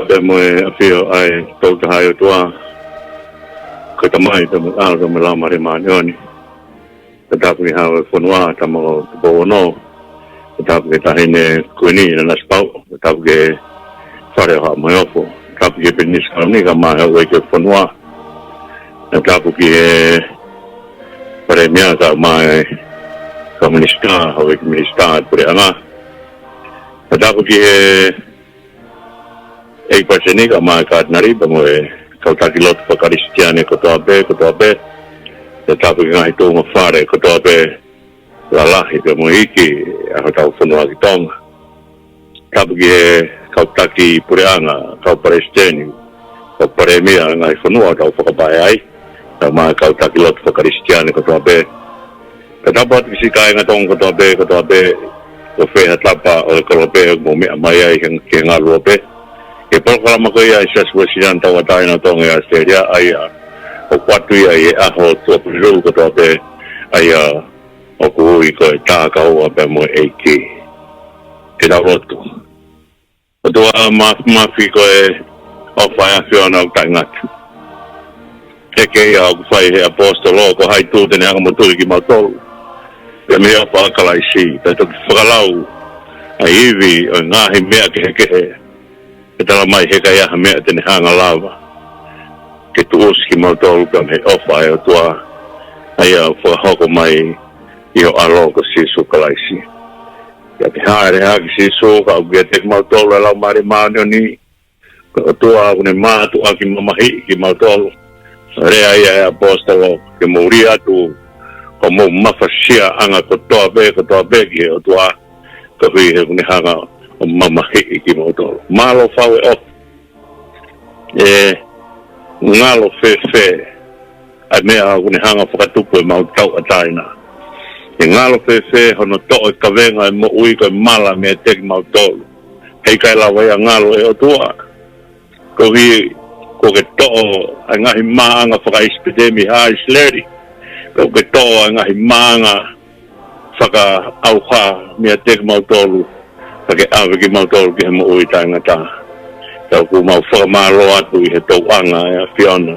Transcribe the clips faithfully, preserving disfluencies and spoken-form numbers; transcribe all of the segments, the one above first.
Pea mo e ʻafio ʻa e Tolu Tahaʻi ʻOtua, ko e Tamai pea mo e ʻAlo pea mo e Laumālie Māʻoniʻoni. Pea tapu ki he Hau ʻo e fonua, Tama ko Tupou Ono. Pea tapu ki he Taʻahine Kuini Nanasipauʻu. Pea tapu ki he Fale ʻo Haʻa Moheofo. Pea tapu ki he Pilinisi Kalauni kae ʻumaʻā e houʻeiki ʻo e fonua. Pea tapu ki he Palēmia kae ʻumaʻā e kau minisitā, houʻeiki minisitā ʻo e puleʻanga. Pea tapu ki he ʻEiki Palesiteni kae ʻumaʻā e Katinali pea mo e kau taki lotu fakakalisitiane kotoa pē, kotoa pē. Pea tapu ki he ngaahi tuʻunga fale kotoa pē, lalahi pea mo iiki, ʻa hotau fonua ki Tonga. Tapu ki he kau taki puleʻanga, kau palesiteni, kau palēmia ʻo e ngaahi fonua ʻoku tau fakapaʻe ai, kae ʻumaʻā e kau taki lotu fakakalisitiane kotoa pē. Pea tapu atu ki siʻi kāinga Tonga kotoa pē, kotoa pē, ko fē ha tapa ʻo e kolope ʻoku mou meʻa mai ai he, he ngaluope. He polokalama ko ia ʻa e Siasi Uēsiliana Tauʻatāina ʻo Tonga ʻi ʻAositelēlia, ʻa ia ʻoku ʻoatu ia ʻi he ʻaho Tuʻapulelulu kotoa pē, ʻa ia ʻoku ui ko e Tākaua pea mo e ʻEiki. Ke tau lotu. ʻOtua Māfimafi, ko e ʻofa ʻa e ʻAfiona ʻoku taʻengata. Hangē ia ʻoku fai ʻe he ʻaposetolo, ko hai tū te ne hanga ʻo motuhi kimautolu. Pea mei he ʻofa ʻa Kalaisi, pea toki fakalau ʻa e ivi ʻo e ngaahi meʻa kehekehe. Pea tala mai he ʻikai ha meʻa te ne hanga ʻo lava ke tuʻusi kimautolu pea mei he ʻofa ʻa e ʻOtua, ʻa ia ʻoku fakahoko mai ʻi ho ʻAlo ko Sīsū Kalaisi. Pea ke hāʻele hake Sīsū, kae ʻumaʻā kiate kimautolu ʻa e Laumālie Māʻoniʻoni, ko e ʻOtua ʻoku ne mātuʻaki mamahiʻi kimautolu. Lea ia ʻa e ʻaposetolo, ke mou lī atu, ko homou mafasia ʻanga kotoa pē, kotoa pē ki he ʻOtua, koeʻuhi he ʻoku ne hanga ʻo mamahiʻi kimautolu. Mālō fau e ʻofa. ʻE ngalo fēfē ʻa e meʻa ʻoku ne hanga ʻo fakatupu ʻemau tauʻatāina? ʻE ngalo fēfē hono toʻo e kavenga ʻo e moʻui ko e mala meiate kimautolu? He ʻikai lava ia ʻo ngalo, ʻe ʻOtua. Koeʻuhi kuo ke toʻo ʻa e ngaahi māʻanga fakaʻIsipite mei haʻa ʻIsileli. Kuo ke toʻo ʻa e ngaahi māʻanga fakaʻauha meiate kimautolu, kae ke ʻave kimautolu ki he moʻui taʻengata. Pea ʻoku mau fakamālō atu ʻi he tauʻanga ʻa e ʻAfiona.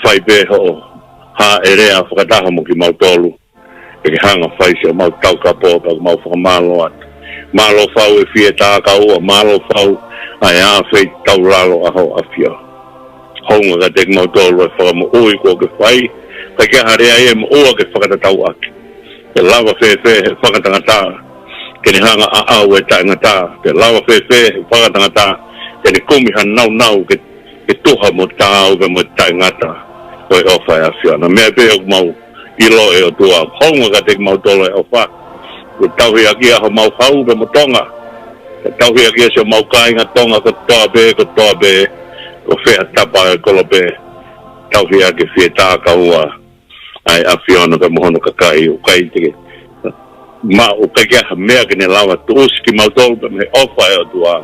Fai pē hoʻo hāʻele fakataha mo kimautolu, ke ke hanga ʻo fai siʻomau taukapo, pea ʻoku mau fakamālō atu. Mālō fau e fie tākaua, mālō fau ʻa e ʻafeitaulalo ʻa hoʻo ʻAfio. Hounga kiate kimautolu e fakamoʻui kuo ke fai, kae ʻikai ha lea ia ʻe moʻua ke fakatatau ʻaki. ʻE lava fēfē he fakatangata ke ne hanga ʻo ʻaʻau e taʻengata? ʻE lava fēfē he fakatangata ke ne kumi ha nāunau ke, ke tuha mo taau pea mo e taʻengata ʻo e ʻofa ʻa e ʻAfiona? Meʻa pē ʻoku mau ʻilo, ʻe ʻOtua, hounga kiate kimautolu e ʻofa. Kuo tauhi ʻaki ia homau hau pea mo Tonga. Kuo tauhi ʻaki ia siʻomau kāinga Tonga kotoa pē, kotoa pē, ko fē ha tapa ʻo e kolope. Tauhi ʻaki e fie tākaua ʻa e ʻAfiona pea mo hono kakai, ʻoku ʻikai te ke maʻu, ʻikai ke ʻi ai ha meʻa ke ne lava ʻo tuʻusi kimautolu pea mei he ʻofa ʻa e ʻOtua.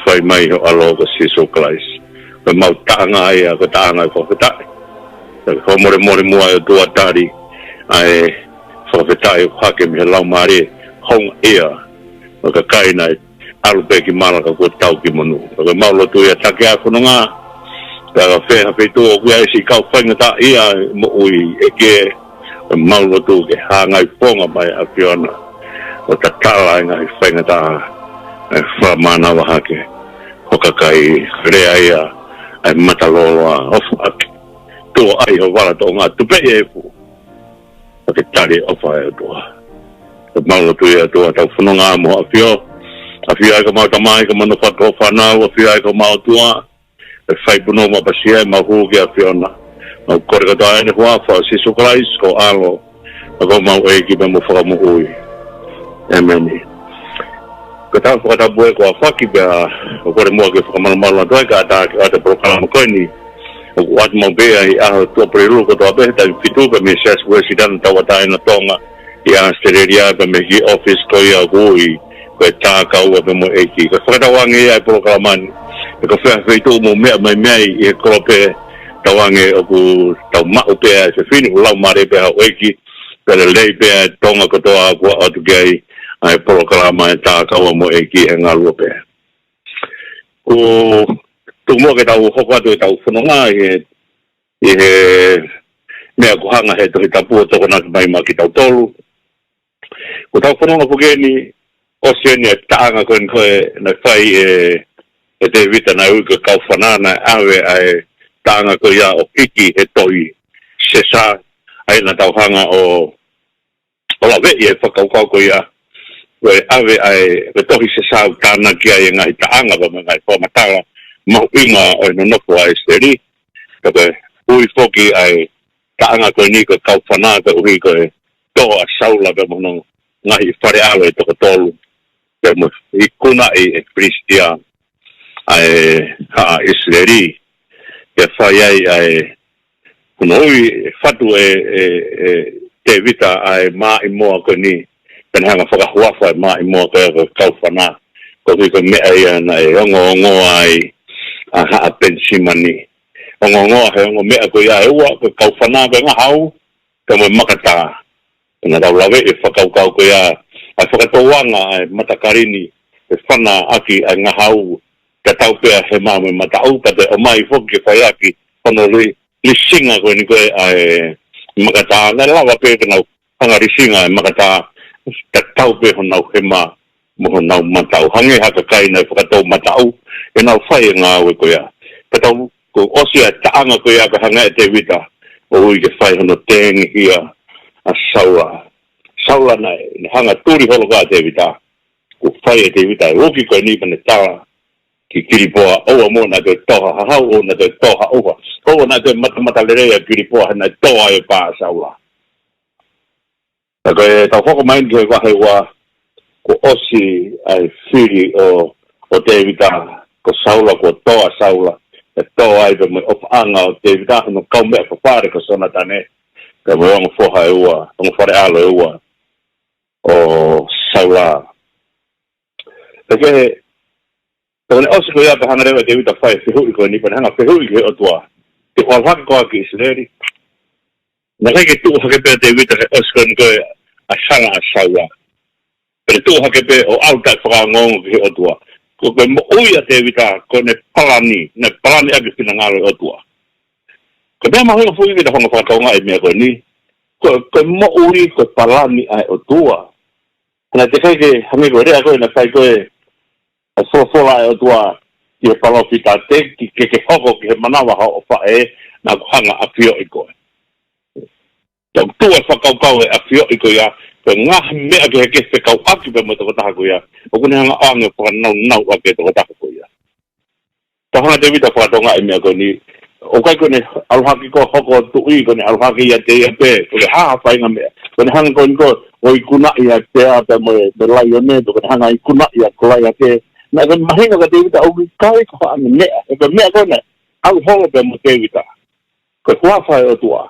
Fai mai ʻi ho ʻAlo ko Sīsū Kalaisi. Ko ʻemau taʻanga ia, ko e taʻanga ʻo e fakafetaʻi. Pea ke fakamolemole muʻa, ʻe ʻOtua, tali ʻa e fakafetaʻi ʻoku hake mei he Laumālie, hounga ia ʻo e kakai naʻe ʻalu pē ki mala ka kuo tau ki monū. Pea ko ʻemau lotu ia, taki ʻa e fononga. Pea ka fē ha feituʻu ʻoku ʻi ai siʻi kau faingataʻaʻia ʻi he moʻui, ʻEiki, ʻemau lotu ke hangai fonga mai ʻa e ʻAfiona ʻo tatala ʻa e ngaahi faingataʻa, ʻe fakamānava hake ho kakai. Lea ia ʻa e mata lōloa, ʻofa ʻaki. Tuʻo ʻai ho vala Tonga, tupeʻi e efu. Pea ke tali e ʻofa ʻa e ʻOtua. ʻEmau lotu ia, ʻOtua, tau fononga mo ho ʻAfio. ʻAfio ai ko homau tamai, ko homau fatu, ko ho fānau, ʻAfio ai ko homau ʻOtua. ʻE fai punou mapasia ʻemau hū ki he ʻAfiona. Mau kole kotoa ʻi he huafa ʻo Sīsū Kalaisi ko ho ʻAlo, ko homau ʻEiki pea mo e Fakamoʻui. ʻĒmeni. Ko e tau fakatapu ē ko e fakatapu pea ʻoku ou kole muʻa ke fakamalumalu atu ai kae ʻatā ke ʻoatu e polokalama ko eni. ʻOku ʻoatu maʻu pē ia ʻi he ʻaho Tuʻapulelulu kotoa pē, taimi fitu, pea mei he Siasi Uēsiliana Tauʻatāina ʻo Tonga ʻi ʻAositelēlia, pea mei he kiʻi ʻōfisi ko ia ʻoku ui ko e Tākaua pea mo e ʻEiki. Ka fakatauange ia e polokalama ni, ʻe ko fē ha feituʻu ʻoku mou meʻa mai mei ai ʻi he kolope, tauange ʻoku tau maʻu pē ʻa e fefine, ʻoku laumālie pē ʻa houʻeiki, pea lelei pē ʻa e Tonga kotoa kuo ʻoatu ki ai ʻa e polokalama ʻa e Tākaua mo e ʻEiki he ngaluope. Ko e tuku muʻa ke tau hoko atu ʻetau fononga ʻi he, ʻi he meʻa kuo hanga he Tohi Tapu ʻo tokonaki mai maʻa kitautolu. Ko ʻetau fononga foki eni, ʻosi eni e taʻanga ko eni ko ē naʻe fai ʻe, ʻe Tēvita naʻe ui ko e Kaufana, naʻe ʻave ʻa e taʻanga ko ia ʻo hiki he tohi Sesa, ʻa ia naʻa tau hanga ʻo ʻo laveʻi e fakakaukau ko ia, ko e ʻave ʻa e, ko e tohi Sesa ʻoku tānaki ai e ngaahi taʻanga pea mo e ngaahi fakamatala mahuʻinga ʻo e nonofo ʻa ʻIsileli. Ka ko e ui foki ʻa e taʻanga ko eni ko e Kaufana, koeʻuhi ko e tō ʻa Saula pea mo hono ngaahi fale ʻalo ʻe toko tolu, pea mo e ikunaʻi ʻe Filisitia ʻa e haʻa ʻIsileli. Pea fai ai ʻa e, ko hono ui ʻe, fatu ʻe, ʻe, ʻe Tēvita ʻa e maʻimoa ko eni, pea ne hanga fakahuafa e maʻimoa ko ia ko e Kaufana, koeʻuhi ko e meʻa ia naʻe ongoongoa ai ʻa haʻa Penisimani. Ongoongoa he ongo meʻa ko ia ʻe ua, ko e Kaufana ko e ngahau, pea mo e makatā. Pea naʻa tau laveʻi e fakakaukau ko ia, ʻa e fakatouʻanga ʻa e matakali ni, ʻe fana ʻaki ʻa e ngahau, tatau pē ʻa e hema mo e mataʻu, pea toe ʻomai foki ke fai ʻaki hono li-, lisinga ko eni ko ē ʻa e makatā, naʻe lava pē ke nau hanga lisinga e makatā, tatau pē honau hema mo honau mataʻu. Hangē ha kakai naʻe fakatoumataʻu, ʻenau fai e ngāue ko ia. Pea tau, kuo ʻosi ʻa e taʻanga ko ia ka hanga ʻe Tēvita ʻo ui ke fai hono tengihia ʻa Saula. Saula naʻe, naʻe hanga tuli holo ʻa Tēvita. Kuo fai ʻe Tēvita e uki ko eni pea ne tala ki Kilipoa, ʻoua muʻa naʻa toe tō ha hahau, ʻoua naʻa toe tō ha ʻuha, ʻoua naʻa toe matamatalelei ʻa Kilipoa he naʻe tō ai e pā ʻa Saula. Ka ko ʻetau hoko mai ki he vahe ua, kuo ʻosi ʻa e fili ʻo, ʻo Tēvita, ko Saula, kuo tō ʻa Saula, ʻe tō ai pea mo e ʻofaʻanga ʻo Tēvita, hono kaumeʻa fafale ko Sonatane, pea mo e ongo foha ʻe ua, ongo fale ʻalo ʻe ua ʻo Saula. Pea ke he, pea ko ʻene ʻosi ko ia pea hanga leva ʻe Tēvita fai e fehuʻi ko eni, pea ne hanga fehuʻi ki he ʻOtua, Te u ʻalu hake koā ki ʻIsileli? Naʻe ʻikai ke tuʻu hake pē ʻa Tēvita he ʻosi ko eni ko ē ʻa e hala ʻa Saula. Pea ne tuʻu hake pē ʻo ʻalu taʻefakaongoongo ki he ʻOtua. Ko, ko e moʻui ʻa Tēvita, ko ʻene palani, naʻe palani ʻaki e finangalo ʻo e ʻOtua. Ko e meʻa mahuʻinga foki ke tau hanga fakatokangaʻi e meʻa ko eni. Ko, ko e moʻui, ko e palani ʻa e ʻOtua. Naʻe teʻeki ai ke hangē ko e lea ko ē naʻe fai ko ē ʻa e folofola ʻa e ʻOtua ki he palōfita, Te ke, ke ke hoko ki he manava hoʻo faʻē, naʻa ku hanga ʻo ʻafioʻi koe. Tau tuʻu e fakakaukau e ʻafioʻi ko ia, ko e ngaahi meʻa kehekehe fekauʻaki pea mo e tokotaha ko ia, ʻoku ne hanga ʻo ʻoange fakanāunau ʻaki e tokotaha ko ia. Tau hanga ʻe Tēvita ʻo fakatokangaʻi e meʻa ko eni. ʻOku ʻikai ko ʻene ʻalu hake ko ē ʻo hoko ko e tuʻi, ko ʻene ʻalu hake ʻiate ia pē, ko e hā ha faʻahinga meʻa. Ko ʻene hanga ko eni ko ē ʻo ikunaʻi ʻa e pea pea mo e, mo e laione, ko ʻene hanga ʻo ikunaʻi ʻa Kolaiate. Naʻe mahino kia Tēvita ʻoku ʻikai ko haʻane meʻa. He ko e meʻa ko ē naʻe ʻalu holo pea mo Tēvita, ko e huafa ʻo e ʻOtua.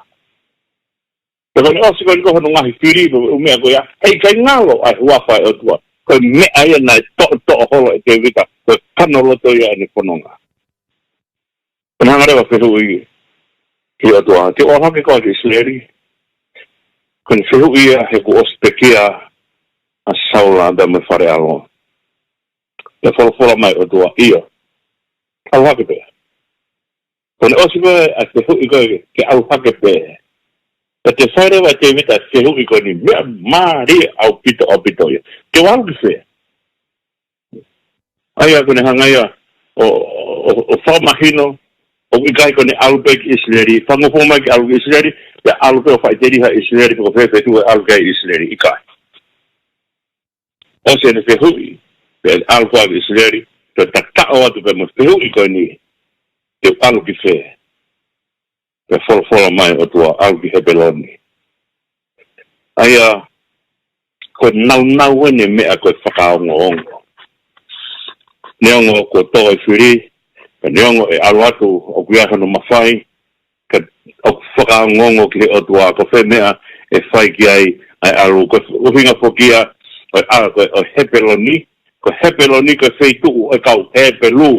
Pea ko ʻene ʻosi ko eni ko ē hono ngaahi fili pea mo e ʻū meʻa ko ia, heʻikai ngalo ʻa e huafa ʻo e ʻOtua. Ko e meʻa ia naʻe toʻotoʻo holo ʻe Tēvita, ko e kanoloto ia ʻene fononga. Pea ne hanga leva ʻo fehuʻi ki he ʻOtua, Te u ʻalu hake koā ki ʻIsileli? Ko ʻene fehuʻi ia he kuo ʻosi pekia ʻa Saula pea mo e fale ʻalo. Pea folofola mai e ʻOtua, ʻIo, ʻalu hake pē. Ko ʻene ʻosi ko ē ʻa e fehuʻi ko ē ke ʻalu hake pē, pea toe fai leva ʻe Tēvita e fehuʻi ko eni, meʻa mālie ʻaupito, ʻaupito ia. Te u ʻalu ki fē? ʻA ia ko ʻene hanga ia ʻo, ʻo, ʻo fakamahino ʻoku ʻikai ko ʻene ʻalu pē ki ʻIsileli, fakangofua mai ke ʻalu ki ʻIsileli, pea ʻalu pē ʻo faʻiteliha ʻi ʻIsileli, pe ko fē feituʻu ʻe ʻalu ki ai ʻi ʻIsileli, ʻikai. ʻOsi ʻene fehuʻi, pe ʻalu koā ki ʻIsileli, pea tataʻo atu pē mo e fehuʻi ko eni, Te u ʻalu ki fē? Pea folofola mai e ʻOtua, ʻAlu ki Hepeloni. ʻA ia, ko e nāunau eni e meʻa ko e fakaongoongo. Neongo kuo tō e fili, ka neongo ʻe ʻalu atu ʻoku ʻi ai hono mafai, ka ʻoku fakaongoongo ki he ʻOtua ko fē meʻa ʻe fai ki ai ʻa e ʻalu. Ko e ʻuhinga foki ia ʻo e, ʻa, ko e, ʻo Hepeloni, ko Hepeloni ko e feituʻu ʻo e kau Hepelū.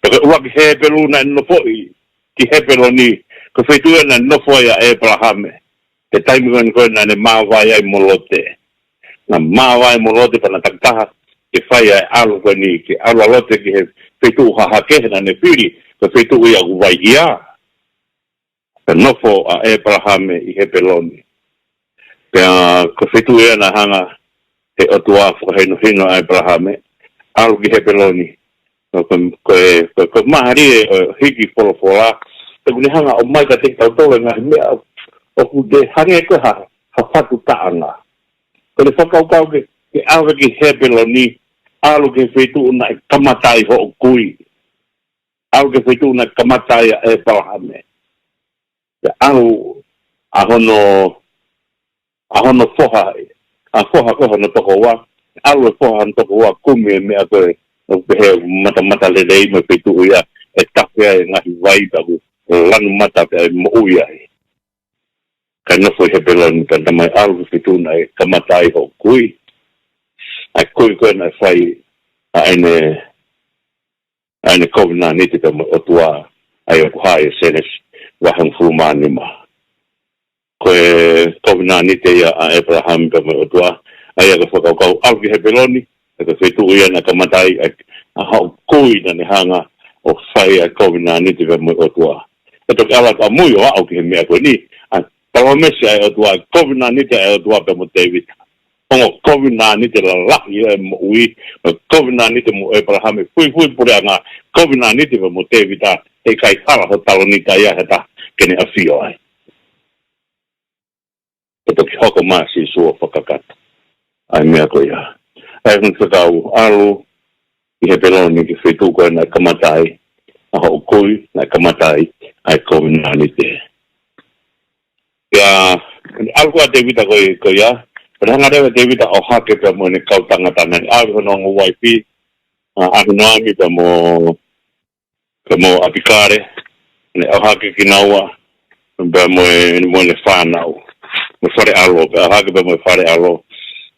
Pea ko e ʻuluaki Hepelū naʻe nofoʻi ki Hepeloni, ko e feituʻu ia naʻe nofo ai ʻa ʻĒpalahame he taimi ko eni ko ē naʻa ne māvae ai mo Lote. Naʻa māvae mo Lote pea na takitaha, ke fai ʻa e ʻalu ko eni, ke ʻalu ʻa Lote ki he feituʻu hahake, he naʻa ne fili ko e feituʻu ia ʻoku vaiʻia. Pea nofo ʻa ʻĒpalahame ʻi Hepeloni. Pea ko e feituʻu ia naʻe hanga ʻe he ʻOtua ʻo fakahinohino ʻa ʻĒpalahame, ʻalu ki Hepeloni. Ko, ko, ko, ko, ko e mālie ʻo e hiki folofola, he ʻoku ne hanga ʻo ʻomai kiate kitautolu e ngaahi meʻa ʻoku te hangē ko ha, ha fatu taʻanga. Ko ʻene fakakaukau ke, ke ʻave ki Hepeloni, ʻalu ki he feituʻu naʻe kamata ai hoʻo kui. ʻAlu ki he feituʻu naʻe kamata ai ʻa ʻĒpalahame. Pea ʻalu ʻa hono, ʻa hono foha, ʻa e foha ko hono tokoua, ʻalu e foha hono tokoua ʻo kumi e meʻa ko ē, ʻo pehē ʻoku matamata lelei mo e feituʻu ia ʻe tafe ai e ngaahi vai pea ʻoku lanu mata pea ʻe moʻui ai. Kae nofo ʻi Hepeloni, pea ne ʻomai, ʻalu ki he feituʻu naʻe kamata ai hoʻo kui. ʻA e kui ko ē naʻe fai ʻa ʻene ʻa ʻene kovinānite pea mo e ʻOtua, ʻa ia ʻoku hā ʻi he Sēnesi vahe hongofulu mā nima. Ko e kovinānite ia ʻa ʻĒpalahame pea mo e ʻOtua, ʻa ia ko e fakakaukau ʻalu ki Hepeloni, he ko e feituʻu ia naʻe kamata ai ʻa, ʻa hoʻo kui, naʻa ne hanga ʻo fai ʻa e kovinānite pea mo e ʻOtua. ʻE toki ʻalu atu ʻamui ʻo aʻu ki he meʻa ko eni, ʻa e palōmesi ʻa e ʻOtua, kovinānite ʻa e ʻOtua pea mo Tēvita. Ongo kovinānite lalahi ʻo e moʻui, mo e kovinānite mo ʻĒpalahame, fuifui puleʻanga, kovinānite mo Tēvita, ʻe ʻikai hala ho taloni taia he taha ke ne ʻafio ai. Pea toki hoko mai ʻa Sīsū ʻo fakakakato ʻa e meʻa ko ia. ʻA ia ko hono fakakaukau ʻalu ʻi Hepeloni ki he feituʻu ko ē naʻe kamata ai ʻa hoʻo kui, naʻe kamata ai ʻa e kovinānite. Pea, ʻalu ko ē ʻa Tēvita ko ē, ko ia, pea ne hanga leva ʻe Tēvita ʻo ʻohake pea mo ʻene kau tangata, naʻe ʻave hono ongo uaifi, ʻa, ʻAhinoami pea mo, pea mo ʻApikale, ne ʻohake kinaua, pea mo e, mo ʻene fānau, mo e fale ʻalo, pea ʻohake pea mo e fale ʻalo.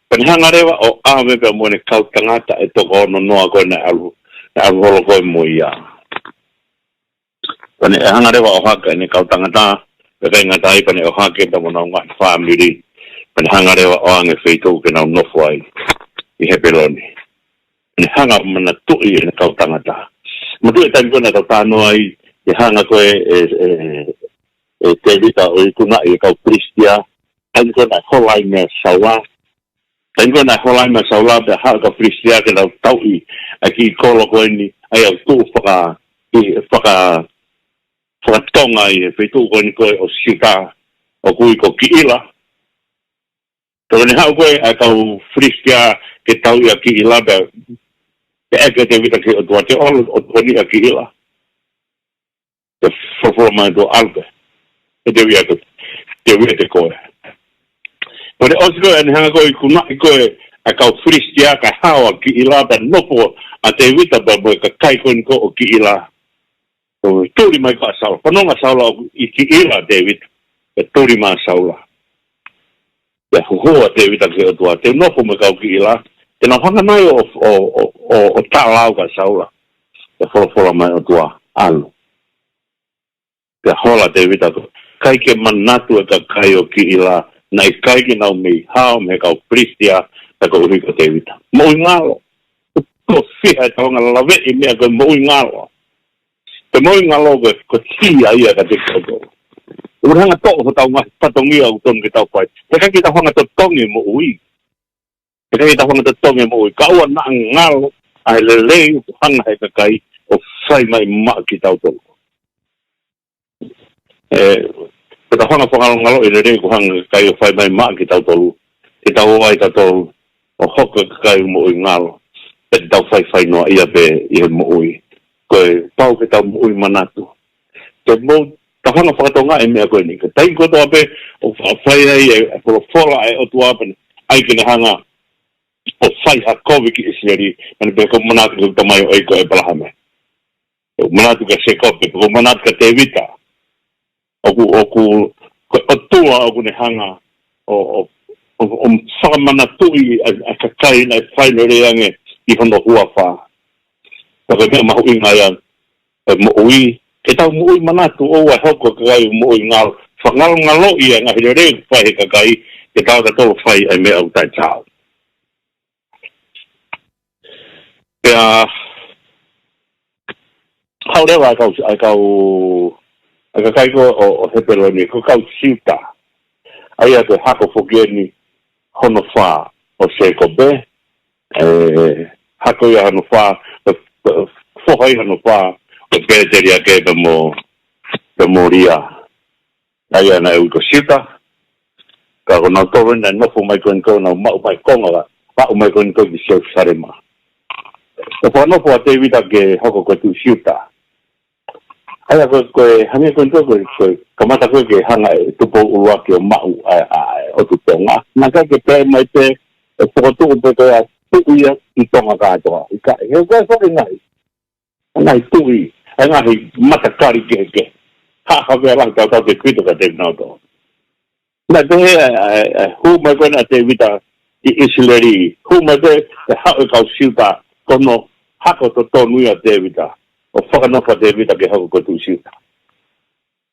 Pea ne hanga leva ʻo ʻave pea mo ʻene kau tangata ʻe toko ono noa ko ē naʻe ʻalu, naʻe ʻalu holo ko ē mo ia. Pea ne hanga leva ʻo ʻohake ʻene kau tangata, pea ʻikai ngata ai pea ne ʻohake pea mo honau ngaahi fāmili, pea ne hanga leva ʻo ʻoange feituʻu ke nau nofo ai ʻi Hepeloni. Ne hanga ʻo manatuʻi ʻene kau tangata. Manatuʻi e taimi ko ē naʻa tau talanoa ai, ʻi he hanga ko ē ʻe, ʻe, ʻe Tēvita ʻo ikunaʻi e kau Filisitia, taimi ko ē naʻe hola ai meia Saula, taimi ko ē naʻe hola ai meia Saula pea haʻu e kau Filisitia ke nau tauʻi ʻa e kiʻi kolo ko eni, ʻa ia ʻoku tuʻu faka, ʻi, faka, fakatonga ʻi he feituʻu ko eni ko ē ʻo Siuta, ʻoku ui ko Kiʻila. Pea ko ʻene haʻu ko ē ʻa e kau Filisitia ke tauʻi ʻa Kiʻila pea, pea ʻeke ʻe Tēvita ki he ʻOtua, te ʻoua ʻo tokoniʻi ʻa Kiʻila? Pea folofola mai ʻa e ʻOtua, ʻalu pē. ʻE Tēvita ko, Tēvita ko ē. Pea ne ʻosi ko ē ʻene hanga ko ē ʻo ikunaʻi ko ē ʻa e kau Filisitia kae hao ʻa Kiʻila pea nofo ʻa Tēvita pea mo e kakai ko eni ko ē ʻo Kiʻila. ʻO tuli mai ko ē ʻa Saula. Fanongo ʻa Saula ʻoku ʻi Kiʻila ʻa Tēvita. Pea tuli mai ʻa Saula. Pea huhu ʻa Tēvita ki he ʻOtua, te u nofo mo e kau Kiʻila, te nau hanga nai ʻo, ʻo, ʻo, ʻo, ʻo tala au kia Saula? Pea folofola mai ʻa e ʻOtua, ʻalu. Pea hola ʻa Tēvita ko ē, ʻikai ke manatu e kakai ʻo Kiʻila, naʻe ʻikai ke nau mei hao mei he kau Filisitia, pea koeʻuhi ko Tēvita. Moʻui ngalo. Ko e fiha e tau hanga ʻo laveʻi e meʻa ko e moʻui ngalo. Pea moʻui ngalo ko e, ko e tia ia kiate kitautolu. ʻOku ne hanga ʻo toʻo hotau ngaahi fatongia ʻoku totonu ke tau fai. He ʻikai ke tau hanga ʻo totongi e moʻui. He ʻikai ke tau hanga ʻo totongi e moʻui. Ka ʻoua naʻa ngalo ʻa e lelei ʻoku hanga ʻe he kakai ʻo fai mai maʻa kitautolu. ʻE, ke tau hanga ʻo fakangalongaloʻi e lelei ʻoku hanga ʻe he kakai ʻo fai mai maʻa kitautolu. Ke tau ō ai kitautolu ʻo hoko ko e kakai moʻui ngalo. Pea te tau faifai noaʻia pē ʻi he moʻui. Ko e pau ke tau moʻui manatu. Ke mou, tau hanga ʻo fakatokangaʻi e meʻa ko eni. Ko e taimi kotoa pē ʻoku fa-, fai ai e, e folofola ʻa e ʻOtua pea ne ʻai ke ne hanga ʻo fai ha kovi ki ʻIsileli, pea ne pehē, ʻoku ou manatu ki hoku tamaioʻeiki ko ʻĒpalahame. ʻOku ou manatu kia Sēkope, ʻoku ou manatu kia Tēvita. ʻOku, ʻoku, ko e ʻOtua ʻoku ne hanga ʻo, ʻo, ʻo, ʻo fakamanatuʻi ʻa, ʻa e kakai naʻe fai lelei ange ʻi hono huafa. Pea ko e meʻa mahuʻinga ia e moʻui, ke tau moʻui manatu, ʻoua ʻe hoko ko e kakai moʻui ngalo, fakangalongaloʻi e ngaahi lelei ʻoku fai ʻe he kakai, ke tau kitautolu fai ʻa e meʻa ʻoku taʻetaau. Pea haʻu leva ʻa e kau, ʻa e kau, ʻa e kakai ko ē ʻo, ʻo Hepeloni, ko e kau Siuta. ʻA ia ko e hako foki eni hono fā ʻo Sēkope, ē, hako ia hono fā, ē, ē, foha ia hono fā ʻo Pēteliake pea mo, pea mo Lia. ʻA ia naʻe ui ko Siuta, ka ko nautolu naʻe nofo mai ko eni ko ē, nau maʻu mai konga, maʻu mai ko eni ko ē ki Selusalema. ʻO fakanofo ʻa Tēvita ke hoko ko e tuʻi Siuta. ʻA ia ko e, ko e hangē ko eni ko ē, ko e, ko e kamata ko ē ke hanga ʻe Tupou ʻUluaki ʻo maʻu ʻa e, ʻa e, ʻa e ʻOtu Tonga. Naʻe ʻikai ke pehē mai pē ʻe fokotuʻu pē ko e tuʻi ia ʻi Tonga kātoa. ʻIkai, he ko e foki ngaahi, ngaahi tuʻi, ʻa e ngaahi matakali kehekehe. Haʻa Havea Lahi tautautefito kia Tēvita nautolu. Naʻe pehē ʻa e, ʻa e, ʻa e hū mai ko ena ʻa Tēvita ki ʻIsileli, hū mai pē ʻe haʻu e kau Siuta, ko hono hako totonu ia ʻa Tēvita, ʻo fakanofo ʻa Tēvita ke hoko ko e tuʻi Siuta.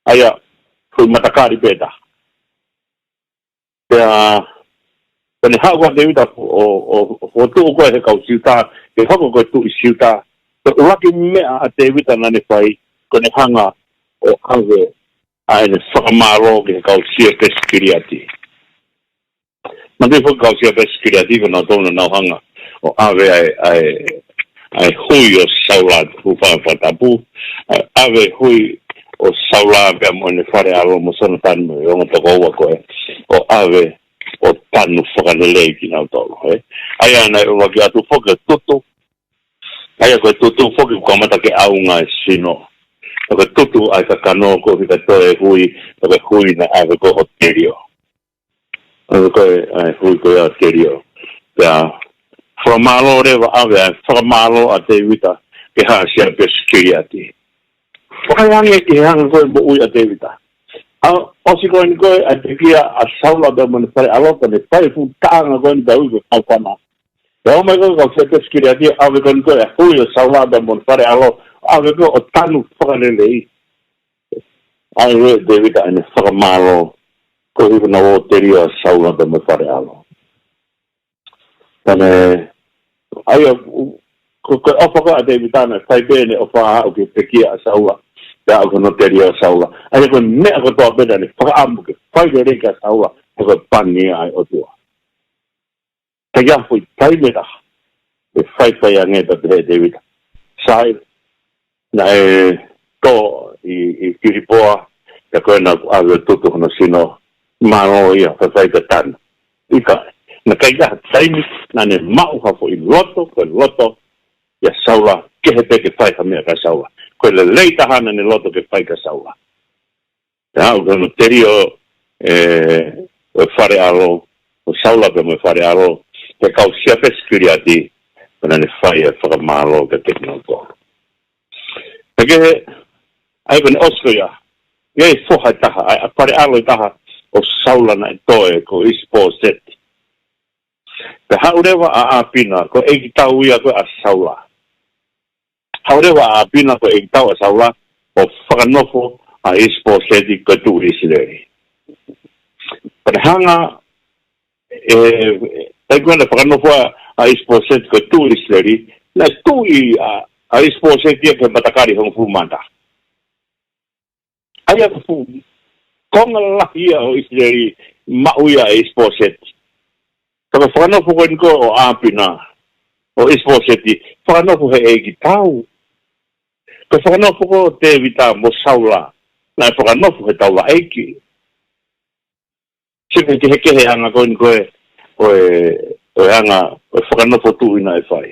ʻA ia, ko e matakali pē ʻe taha. Pea, pea ne haʻu ʻa Tēvita ʻo, ʻo, ʻo, ʻo tuʻu ko ē he kau Siuta, ke hoko ko e tuʻi Siuta, ko e ʻuluaki meʻa ʻa Tēvita naʻa ne fai, ko ʻene hanga ʻo ʻave ʻa ʻene fakamālō ki he kau Siapesi Kiliati. Manatuʻi foki kau Siapesi Kiliati, ko nautolu naʻa nau hanga ʻo ʻave ʻa e, ʻa e, ʻa e hui ʻo Saula, hūfanga he fakatapu, ʻa e ʻave hui ʻo Saula pea mo ʻene fale ʻalo mo Sonatani mo e ongo tokoua ko ē, ʻo ʻave ʻo tanu fakalelei kinautolu, ē. ʻA ia naʻe ʻuluaki atu foki e tutu, ʻa ia ko e tutu foki ʻoku kamata ke ʻaunga e sino. Ko e tutu ʻa e kakano ko e fika toe hui, ko e hui naʻe ʻave ko ē ʻo Telio. ʻA ia ko e, ʻa e hui ko ia ʻo Telio. Pea fakamālō leva, ʻave ʻa e fakamālō ʻa Tēvita ki he haʻa Siapesi Kiliati. Fakaʻaongaʻi ki he anga ko ē moʻui ʻa Tēvita. ʻA, ʻosi ko eni ko ē ʻa e pekia ʻa Saula pea mo ʻene fale ʻalo, pea ne fai e fuʻu taʻanga ko eni pea ui ko e kaufana. Pea ō mai ko ē kau Siapesi Kiliati ʻo ʻave ko eni ko ē hui ʻo Saula pea mo ʻene fale ʻalo, ʻave ko ē ʻo tanu fakalelei. ʻA ia ʻe Tēvita ʻene fakamālō, ko e hifo na ʻo Telio ʻa Saula pea mo e fale ʻalo. Pea ne, ʻa ia, ko, ko e ʻofa ko ē ʻa Tēvita naʻe fai pē ʻene ʻofa ʻo aʻu ki he pekia ʻa Saula, pea aʻu ki hono telio ʻa Saula. ʻA ia ko e meʻa kotoa pē naʻa ne fakaʻamu ke fai lelei kia Saula, he ko e pani ia ʻa e ʻOtua. Ka ʻi ha foʻi taimi ʻe taha, ʻe faifai ange pea pehē ʻe Tēvita, Sai, naʻe tō ʻi, ʻi Kilipoa, pea ko ena kuo ʻave ʻo tutu hono sino, mālō ia, faifai pea tanu. ʻIkai, naʻe ʻikai ha taimi naʻa ne maʻu ha foʻi loto, ko e loto ʻia Saula, kehe pē ke fai ha meʻa kia Saula. Ko e lelei taha naʻa ne loto ke fai kia Saula. Pea aʻu ki hono telio ʻe, ʻo e fale ʻalo, ʻo Saula pea mo e fale ʻalo, he kau Siapesi Kiliati, pea naʻa ne fai e fakamālō kiate kinautolu. Pea kehe, ʻa ia ko ʻene ʻosi ko ia, ʻi ai e foha ʻe taha, ʻa e, ʻa e fale ʻalo ʻe taha ʻo Saula naʻe toe, ko ʻIsi-pōseti. Pea haʻu leva ʻa ʻApina, ko e ʻeikitau ia ko ē ʻa Saula. Haʻu leva ʻa ʻApina ko e ʻeikitau ʻa Saula ʻo fakanofo ʻa ʻIsi-pōseti ko e tuʻi ʻIsileli. Pea ne hanga ʻe, ʻe, ʻa ia ko ʻene fakanofo ʻa, ʻa ʻIsi-pōseti ko e tuʻi ʻIsileli, naʻe tuʻi ʻa, ʻa ʻIsi-pōseti ia ki he matakali hongofulu mā taha. ʻA ia ko e fuʻu konga lahi ia ʻo ʻIsileli maʻu ia ʻe ʻIsi-pōseti. Ka ko e fakanofo ko eni ko ē ʻo ʻApina, ʻo ʻIsi-pōseti, fakanofo he ʻeikitau. Ko e fakanofo ko ē ʻo Tēvita mo Saula, naʻe fakanofo he taulaʻeiki. Sio ki he kehekehe anga ko eni ko ē, ʻo e, ʻo e anga, ʻo e fakanofo tuʻi naʻe fai.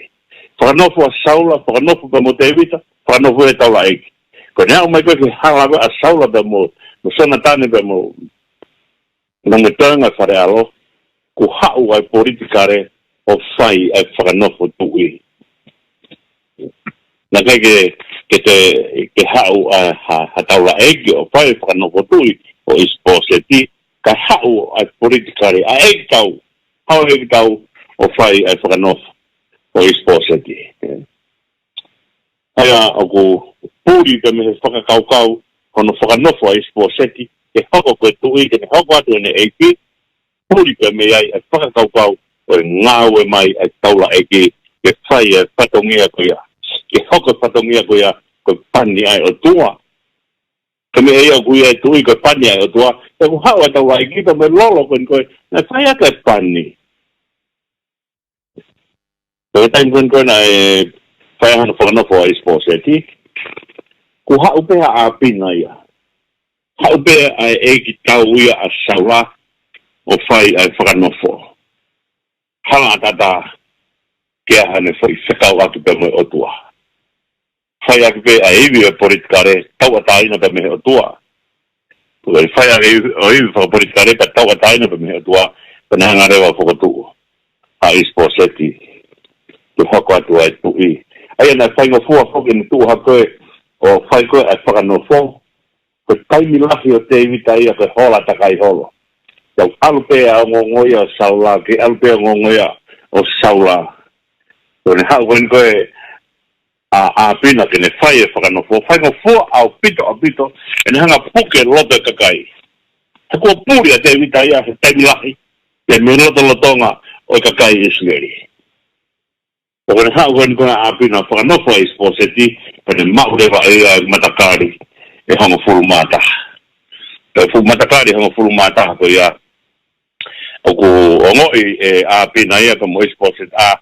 Fakanofo ʻa Saula, fakanofo pea mo Tēvita, fakanofo he taulaʻeiki. Ko ʻene aʻu mai ko ē ki he hala ko ē ʻa Saula pea mo, mo Sonatani pea mo, mo e toenga e fale ʻalo, kuo haʻu ʻa e politikale ʻo fai ʻa e fakanofo tuʻi. Naʻe ʻikai ke, ke te, ke haʻu ʻa, ha, ha taulaʻeiki ʻo fai e fakanofo tuʻi ʻo ʻIsi-pōseti, kae haʻu ʻa e politikale ʻa e ʻeikitau, haʻu e ʻeikitau ʻo fai ʻa e fakanofo ʻo ʻIsi-pōseti. ʻA ia ʻoku puli pē mei he fakakaukau hono fakanofo ʻa ʻIsi-pōseti, ke hoko ko e tuʻi, ke ne hoko atu ʻene ʻeiki, puli pē mei ai ʻa e fakakaukau ʻo e ngāue mai ʻa e taulaʻeiki ke fai e fatongia ko ia, ke hoko e fatongia ko ia ko e pani ʻa e ʻOtua. Ko e meʻa ia ʻoku ui ʻe he tuʻi ko e pani ʻa e ʻOtua. He ʻoku haʻu ʻa e taulaʻeiki pea mo e lolo ko eni ko ē naʻe fai ʻaki e pani. Ko e taimi ko eni ko ē naʻe fai ai hono fakanofo ʻa ʻIsipōseti, kuo haʻu pē ʻa ʻApina ia. Haʻu pē ʻa e ʻeikitau ia ʻa Saula ʻo fai ʻa e fakanofo. Hala ʻataʻatā ke ʻi ai haʻane foʻi fekauʻaki pea mo e ʻOtua. Fai ʻaki pē ʻa e ivi ʻo e politikale, tauʻatāina pea mei he ʻOtua. Ko e fai ʻaki ʻo e ivi fakapolitikale pea tauʻatāina pea mei he ʻOtua, pea ne hanga leva ʻo fokotuʻu ʻa ʻIsipōseti ke hoko atu ʻa e tuʻi. ʻA ia naʻe faingofua foki ʻene tuʻu hake ʻo fai ko ē ʻa e fakanofo. Ko e taimi lahi ʻo Tēvita ia ko e hola takai holo. Tau ʻalu pē ʻa e ongoongo ia ʻo Saula, ke ʻalu pē ʻa e ongoongo ia ʻo Saula. Ko ʻene haʻu ko eni ko ē ʻa ʻApina ke ne fai e fakanofo, faingofua ʻaupito, ʻaupito, ʻene hanga puke loto e kakai. He kuo puli ʻa Tēvita ia he taimi lahi, pea mei he lotolotonga ʻo e kakai ʻIsileli. ʻO ko ʻene haʻu ko eni ko ē ʻa ʻApina fakanofo ʻa ʻIsipōseti, pea ne maʻu leva ʻe ia e matakali ʻe hongofulu mā taha. Pea fuʻu matakali ʻe hongofulu mā taha ko ia, ʻoku ongoʻi ʻe ʻApina ia pea mo ʻIsipōseti ʻa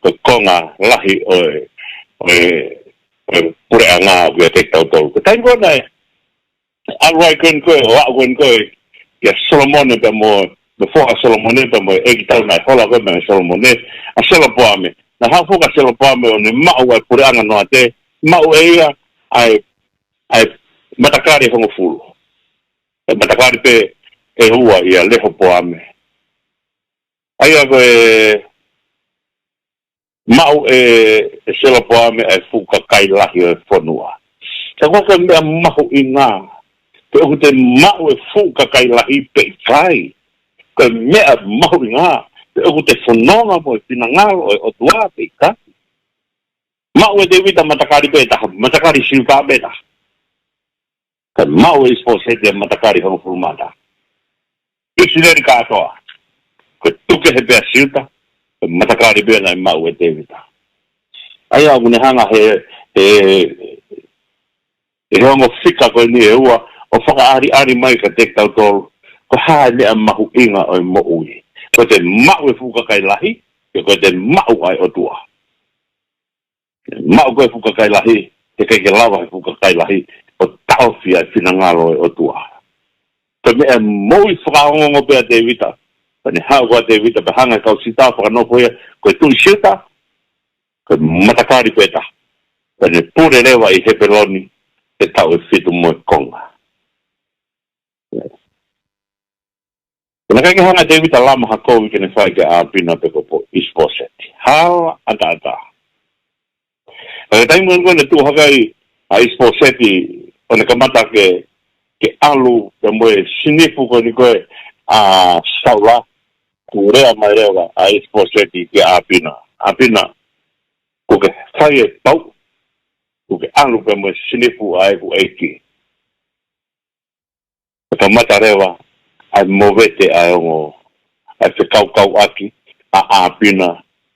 ko e konga lahi ʻo e, ʻo e, ʻo e puleʻanga ʻoku ʻiate kitautolu. Ko e taimi ko ē naʻe ʻalu ai ko eni ko ē, ʻo aʻu ko eni ko ē kia Solomone pea mo, mo e foha ʻo Solomone pea mo e ʻeikitau naʻe hola ko ē mei Solomone, ʻa Selopoame. Naʻe haʻu foki ʻa Selopoame ʻo ne maʻu ʻa e puleʻanga noate, maʻu ʻe ia ʻa e, ʻa e matakali ʻe hongofulu. ʻE matakali pē ʻe ua ʻia Lehopoame. ʻA ia ko e maʻu ʻe, ʻe Selopoame ʻa e fuʻu kakai lahi ʻo e fonua. Ka ko e meʻa mahuʻinga pe ʻoku te maʻu e fuʻu kakai lahi pe ʻikai. Ko e meʻa mahuʻinga pe ʻoku te fononga mo e finangalo ʻo e ʻOtua pe ʻikai. Maʻu ʻe Tēvita matakali pē taha, matakali Siuta pē taha. Ka maʻu ʻe ʻIsipōseti e matakali hongofulu mā taha. ʻIsileli kātoa, ko e tukehe pē ʻa Siuta, ko e matakali pē naʻe maʻu ʻe Tēvita. ʻA ia ʻoku ne hanga he, he, he ongo fika ko eni ʻe ua ʻo fakaʻaliʻali mai kiate kitautolu ko e hā e meʻa mahuʻinga ʻo e moʻui. Ko e te maʻu e fuʻu kakai lahi, pe ko e te maʻu ʻa e ʻOtua. Maʻu ko ē fuʻu kakai lahi, he ʻikai ke lava he fuʻu kakai lahi ʻo taʻofi ʻa e finangalo ʻo e ʻOtua. Ko e meʻa moʻui fakaongoongo pē ʻa Tēvita. Pea ne haʻu ko ē ʻa Tēvita pea hanga ʻe he kau Siuta ʻo fakanofo ia ko e tuʻi Siuta, ko e matakali pē taha. Pea ne pule leva ʻi Hepeloni he taʻu ʻe fitu mo e konga. Naʻe ʻikai ke hanga ʻe Tēvita ʻo lama ha kovi ke ne fai kia ʻApina pe ko ʻIsipōseti. Hala ʻataʻatā. ʻI he taimi ko ē naʻe tuʻu hake ai ʻa ʻIsipōseti ʻo ne kamata ke, ke ʻalu pea mo e sinifu ko eni ko ē ʻa Saula, kuo lea mai leva ʻa ʻIsipōseti kia ʻApina. ʻApina, kuo ke fai e pau, kuo ke ʻalu pea mo e sinifu ʻa ʻeku ʻeiki. Pea kamata leva ʻa e movete ʻa e ongo, ʻa e fekaukauʻaki ʻa ʻApina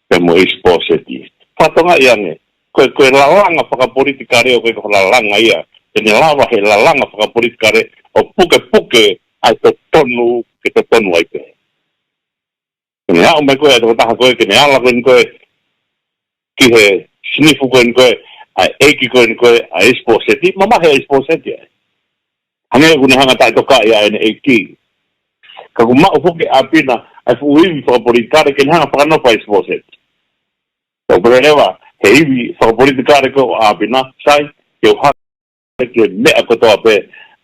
pea mo ʻIsipōseti. Fakatokangaʻi ange, ko e, ko e lalanga fakapolitikale ʻoku ʻikai ko ha lalanga ia te ne lava he lalanga fakapolitikale ʻo pukepuke ʻa e totonu ke totonu ai pē. Ke ne aʻu mai ko ē ʻa e tokotaha ko ē, ke ne ala ko eni ko ē ki he sinifu ko eni ko ē ʻa e ʻeiki ko eni ko ē ʻa ʻIsipōseti, mamahi ʻa ʻIsipōseti ai. Hangē ʻoku ne hanga ʻo taʻetokaʻi ʻa ʻene ʻeiki. Ka kuo maʻu foki ʻe ʻApina ʻa e fuʻu ivi fakapolitikale ke ne hanga ʻo fakanofo ʻa ʻIsipōseti. Ka ʻoku pehē leva he ivi fakapolitikale ko ē ʻo ʻApina, sai, ke u hanga ki he meʻa kotoa pē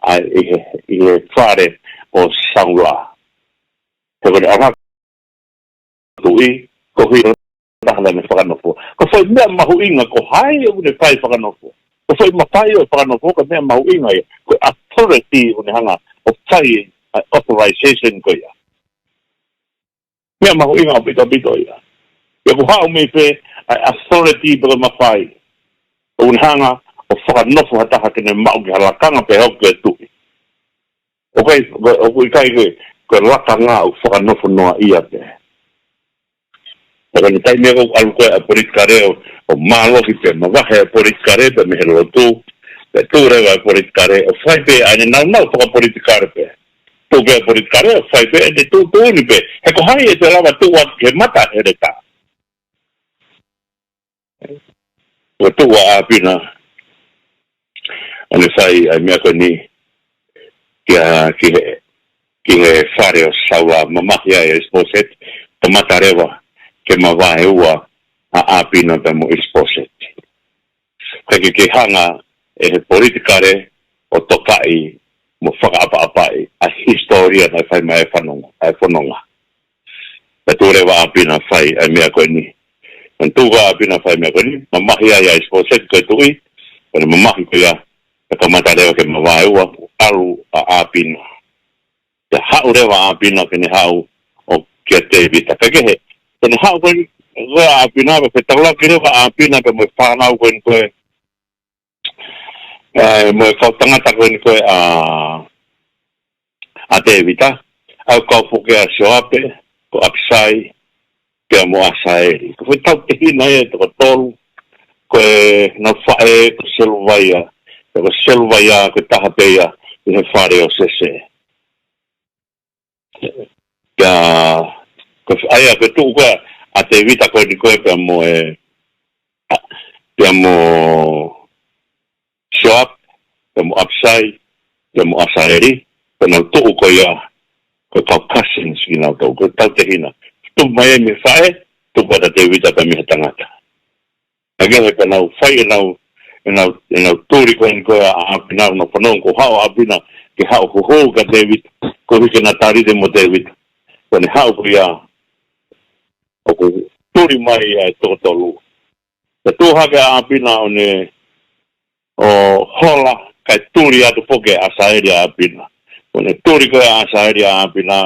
ʻa ʻi he, ʻi he fale ʻo Saula. He ko ʻene ʻalu hake ko e tuʻi, ko e hila taha naʻa ne fakanofo. Ko e foʻi meʻa mahuʻinga ko hai ʻoku ne fai fakanofo. Ko e foʻi mafai ʻo e fakanofo, ko e meʻa mahuʻinga ia. Ko e authority ʻoku ne hanga ʻo fai ʻa e authorization ko ia. Meʻa mahuʻinga ʻaupito ʻaupito ia. Pea ʻoku haʻu mei fē ʻa e authority pe ko e mafai ʻoku ne hanga ʻo fakanofo ha taha ke ne maʻu ki ha lakanga pe hoko ko e tuʻi. ʻOku ʻikai, ʻoku ʻikai ke, ko e lakanga ʻoku fakanofo noaʻia pē. Ka ko e taimi ko ē ʻoku ʻalu ko ē ʻa e politikale ʻo, ʻo mālohi pē, mavahe ʻa e politikale pē mei he lotu, pea tuʻu leva ʻa e politikale ʻo fai pē ʻa ʻene naunau fakapolitikale pē. Tuʻu pē ʻa e politikale ʻo fai pē ʻene tuʻutuʻuni pē. He ko hai ʻe toe lava tuʻu atu ki he mata heletā. Ko e tuʻu ʻa ʻĀpina ʻo ne fai ʻa e meʻa ko eni kia, ki he, ki he fale ʻo Saula, mamahi ai ʻa ʻIsipōseti, kamata leva ke mavaeua ʻa ʻĀpina pea mo ʻIsipōseti. Kae kehe ke hanga ʻe he politikale ʻo tokaʻi mo fakaʻapaʻapaʻi ʻa e hisitōlia naʻe fai mai ʻa e fanongo, ʻa e fononga. Pea tuʻu leva ʻa ʻĀpina ʻo fai ʻa e meʻa ko eni. Pea tuʻu ʻa ʻĀpina ʻo fai ʻa e meʻa ko eni, mamahi ai ʻa ʻIsipōseti ko e tuʻi, ko ʻene mamahi ko ia, pea kamata leva ke mavaeua, ʻalu ʻa ʻĀpina. Pea haʻu leva ʻa ʻĀpina ke ne haʻu ʻo kia Tēvita. Kae kehe, ko ʻene haʻu ko eni, ko ʻĀpina, pea fetaulaki leva ʻa ʻĀpina pea mo e fānau ko eni ko ē, ē, mo e kau tangata ko eni ko ē ʻa, ʻa Tēvita, ʻa e kau foki ʻa Sioape, ko ʻApisai, pea mo ʻAsaeli. Ko e foʻi tautehina ʻe toko tolu, ko ʻenau faʻē, ko Seluvaia, pea ko Seluvaia, ko e taha pē ia ʻi he fale ʻo Sese. Pea, ko e, ʻa ia ko e tuʻu ko ē ʻa Tēvita ko eni ko ē pea mo e, pea mo Sioape, pea mo ʻApisai, pea mo ʻAsaeli, pea nau tuʻu ko ia, ko e kau cousins kinautolu, ko e tautehina. Tupu mai ʻe he faʻē, tupu ʻa Tēvita pea mei he tangata. Kae kehe pea nau fai ʻenau, ʻenau, ʻenau tuli ko eni ko ē ʻa ʻĀpina, nau fanongo kuo haʻu ʻa ʻĀpina ke haʻu ʻo huhu kia Tēvita, koeʻuhi ke na talite mo Tēvita. Ko ʻene haʻu ko ia, ʻoku tuli mai ʻa e toko tolu. Pea tuʻu hake ʻa ʻĀpina ʻo ne, ʻo hola, kae tuli atu foki ʻa ʻAsaeli ʻa ʻĀpina. Ko ʻene tuli ko ē ʻa ʻAsaeli ʻa ʻĀpina,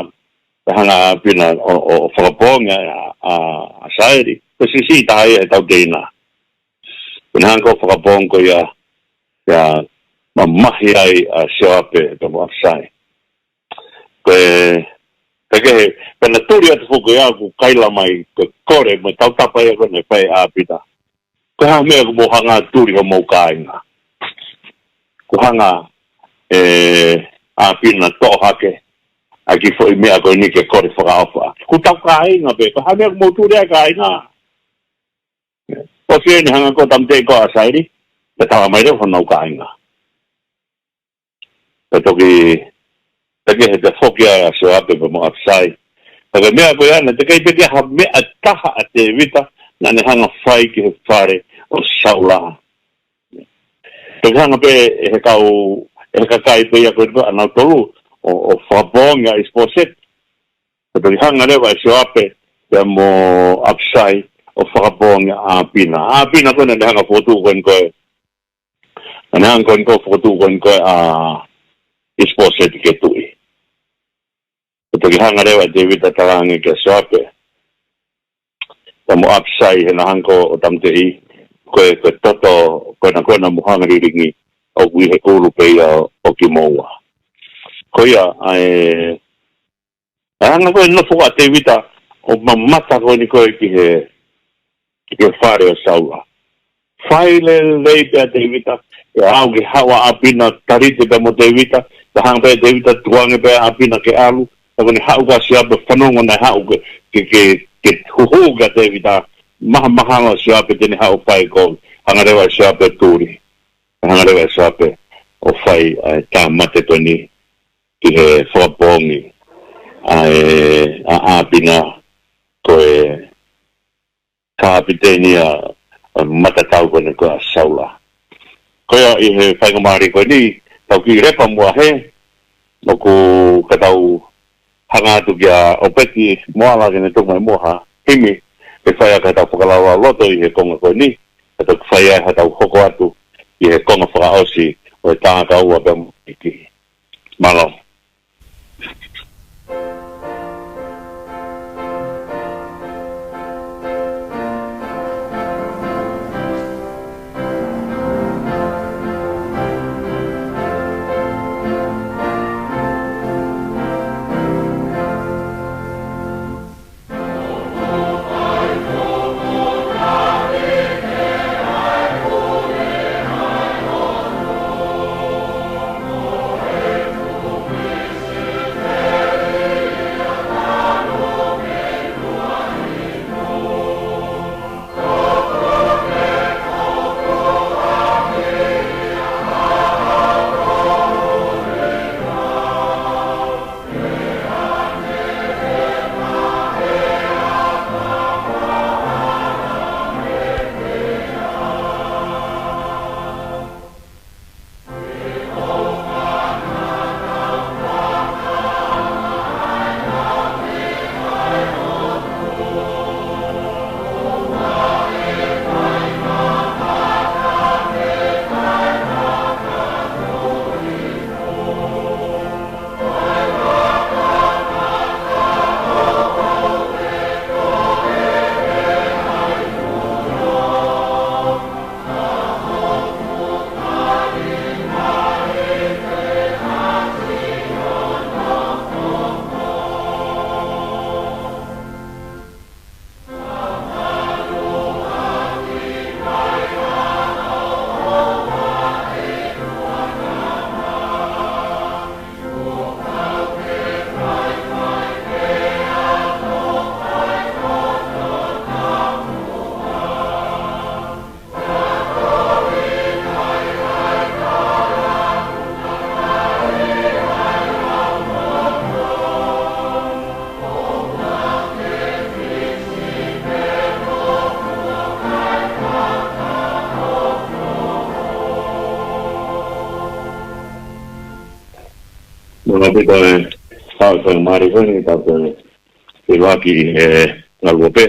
pea hanga ʻa ʻĀpina ʻo, ʻo, ʻo fakapoongi ʻa, ʻa, ʻAsaeli. Ko e siʻisiʻi taha ia he tautehina. Ko ʻene hanga ʻo fakapoongi ko ia, pea mamahi ai ʻa Sioape pea mo ʻApisai. Ko e, kae kehe, pea na tuli atu foki ia ʻoku kaila mai, ko e kole mo e tautapa ia ko ē naʻe fai ʻe ʻĀpina. Ko e hā e meʻa ʻoku mou hanga ʻo tuli homou kāinga? Kuo hanga ʻe ʻĀpina ʻo toʻo hake ʻa e kiʻi foʻi meʻa ko eni ke kole fakaʻofa. Ko hotau kāinga pē, ko e hā e meʻa ʻoku mou tuli ai kāinga? ʻOsi eni hanga ko ē ʻo tāmateʻi ko ē ʻa ʻAsaeli, pea tala mai leva honau kāinga. Pea toki, pea kehe pea foki ʻa Sioape pea mo ʻApisai. Pea ko e meʻa ko ia naʻe teʻeki ai pē ke ʻi ai ha meʻa ʻe taha ʻa Tēvita naʻa ne hanga ʻo fai ki he fale ʻo Saula. Toki hanga pē ʻe he kau, ʻe he kakai pē ia ko ē ʻanautolu ʻo, ʻo fakapoongi ʻa ʻIsipōseti. Pea toki hanga leva ʻe Sioape pea mo ʻApisai ʻo fakapoongi ʻa ʻĀpina. ʻĀpina ko ē naʻa ne hanga ʻo fokotuʻu ko eni ko ē, naʻa ne hanga ko eni ko ē ʻo fokotuʻu ko eni ko ē ʻa ʻIsipōseti ke tuʻi. Pea toki hanga leva ʻe Tēvita ʻo talaange kia Sioape pea mo ʻApisai heʻena hanga ko ē ʻo tāmateʻi, ko e, ko e toto, ko ena, ko ena mo hanga lilingi, ʻoku ʻi he ʻulu pē ia ʻo kimoua. Ko ia, ʻa e, ʻa e anga ko ē ʻene nofo ʻa Tēvita ʻo mamata ko eni ko ē ki he, ki he fale ʻo Saula. Fai lelei pē ʻa Tēvita, ʻo aʻu ki he haʻu ʻa ʻĀpina ʻo talite pea mo Tēvita, pea hanga pē ʻe Tēvita ʻo tukuange pē ʻa ʻĀpina ke ʻalu, pea ko ʻene haʻu ko ē ʻa Sioape ʻo fanongo naʻe haʻu ke, ke, ke, ke huhu kia Tēvita, mahamahalo ʻa Sioape te ne haʻu ʻo fai ko ē, hanga leva ʻe Sioape ʻo tuli. Hanga leva ʻe Sioape ʻo fai ʻa e tāmate ko eni ki he fakapoongi ʻa e, ʻa ʻĀpina ko e kapiteni ʻa e matatau ko eni ko ē ʻa Saula. Ko ia ʻi he faingamālie ko eni, tau kiʻi lepa muʻa hē, ʻoku ka tau hanga atu kia ʻOpeti Moala ke ne tuku mai muʻa ha himi, ke fai ai haʻatau fakalaulauloto ʻi he konga ko eni, ka tau fai ai haʻatau hoko atu ʻi he konga fakaʻosi ʻo e tā kaua pea mo e ki. Mālō. Mālō ʻaupito e fakamālō ko eni, tau toe ʻi loaki he ngaluope.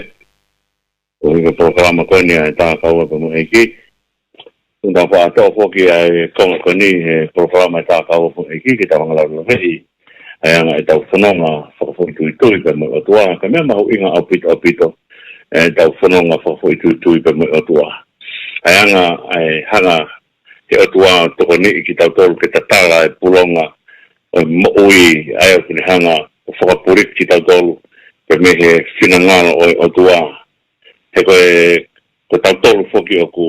Ko e polokalama ko eni ʻa e Tākaua pea mo e ʻEiki. Tau faʻa toʻo foki ʻa e konga ko eni he polokalama ʻa e Tākaua pea mo e ʻEiki, ke tau hanga ʻo laulau ʻi he anga ʻetau fononga fakafoʻituitui pea mo e ʻOtua, ka ko e meʻa mahuʻinga ʻaupito ʻaupito ʻetau fononga fakafoʻituitui pea mo e ʻOtua. ʻA e anga, ʻa e hanga he ʻOtua ʻo tokoniʻi kitautolu ke tatala e pulonga ʻo e moʻui, ʻa ia ʻoku ne hanga ʻo fakapuliki kitautolu pea mei he finangalo ʻo e ʻOtua. He ko e, ko tautolu foki ʻoku,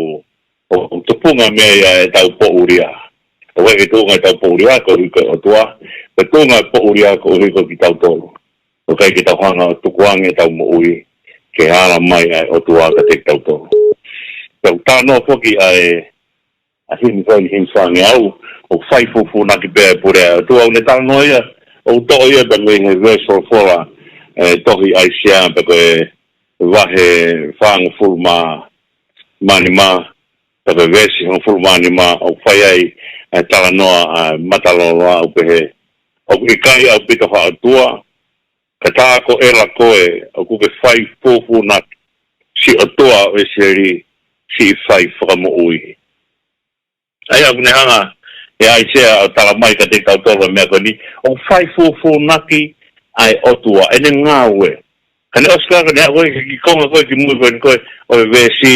ʻoku tupunga mei ai ʻetau poʻulia. ʻOku ʻikai ke tuʻunga ʻetau poʻulia koeʻuhi ko e ʻOtua, ko e tuʻunga e poʻulia koeʻuhi ko kitautolu. ʻOku ʻikai ke tau hanga ʻo tukuange ʻetau moʻui ki he ala mai ʻa e ʻOtua kiate kitautolu. Tau talanoa foki ʻa e, ʻa e himi ko eni, himi fāngeau, ʻoku fai fūfūnaki pē ʻa e pule ʻa e ʻOtua. ʻOku ne talanoa ia, ʻoku toʻo ia pē mei he veesi folofola ʻa e tohi ʻAisea, pea ko e vahe fāngofulu mā, mā nima, pea ko e veesi hongofulu mā nima, ʻoku fai ai ʻa e talanoa ʻa e matalolo ʻoku pehē: ʻOku ʻikai ʻaupito ha ʻOtua, ka tā ko ʻEla koe, ʻoku ke fai fūfūnaki, siʻi ʻOtua ʻo ʻIsileli, siʻi fai fakamoʻui. ʻA ia ʻoku ne hanga ʻe ʻAisea ʻo tala mai kiate kitautolu ʻa e meʻa ko eni, ʻoku fai fūfūnaki ʻa e ʻOtua, ʻene ngāue. Ka ne ʻosi ka ko eni, ʻa ko e kiʻi konga ko ē kimui ko eni ko ē ʻo e veesi,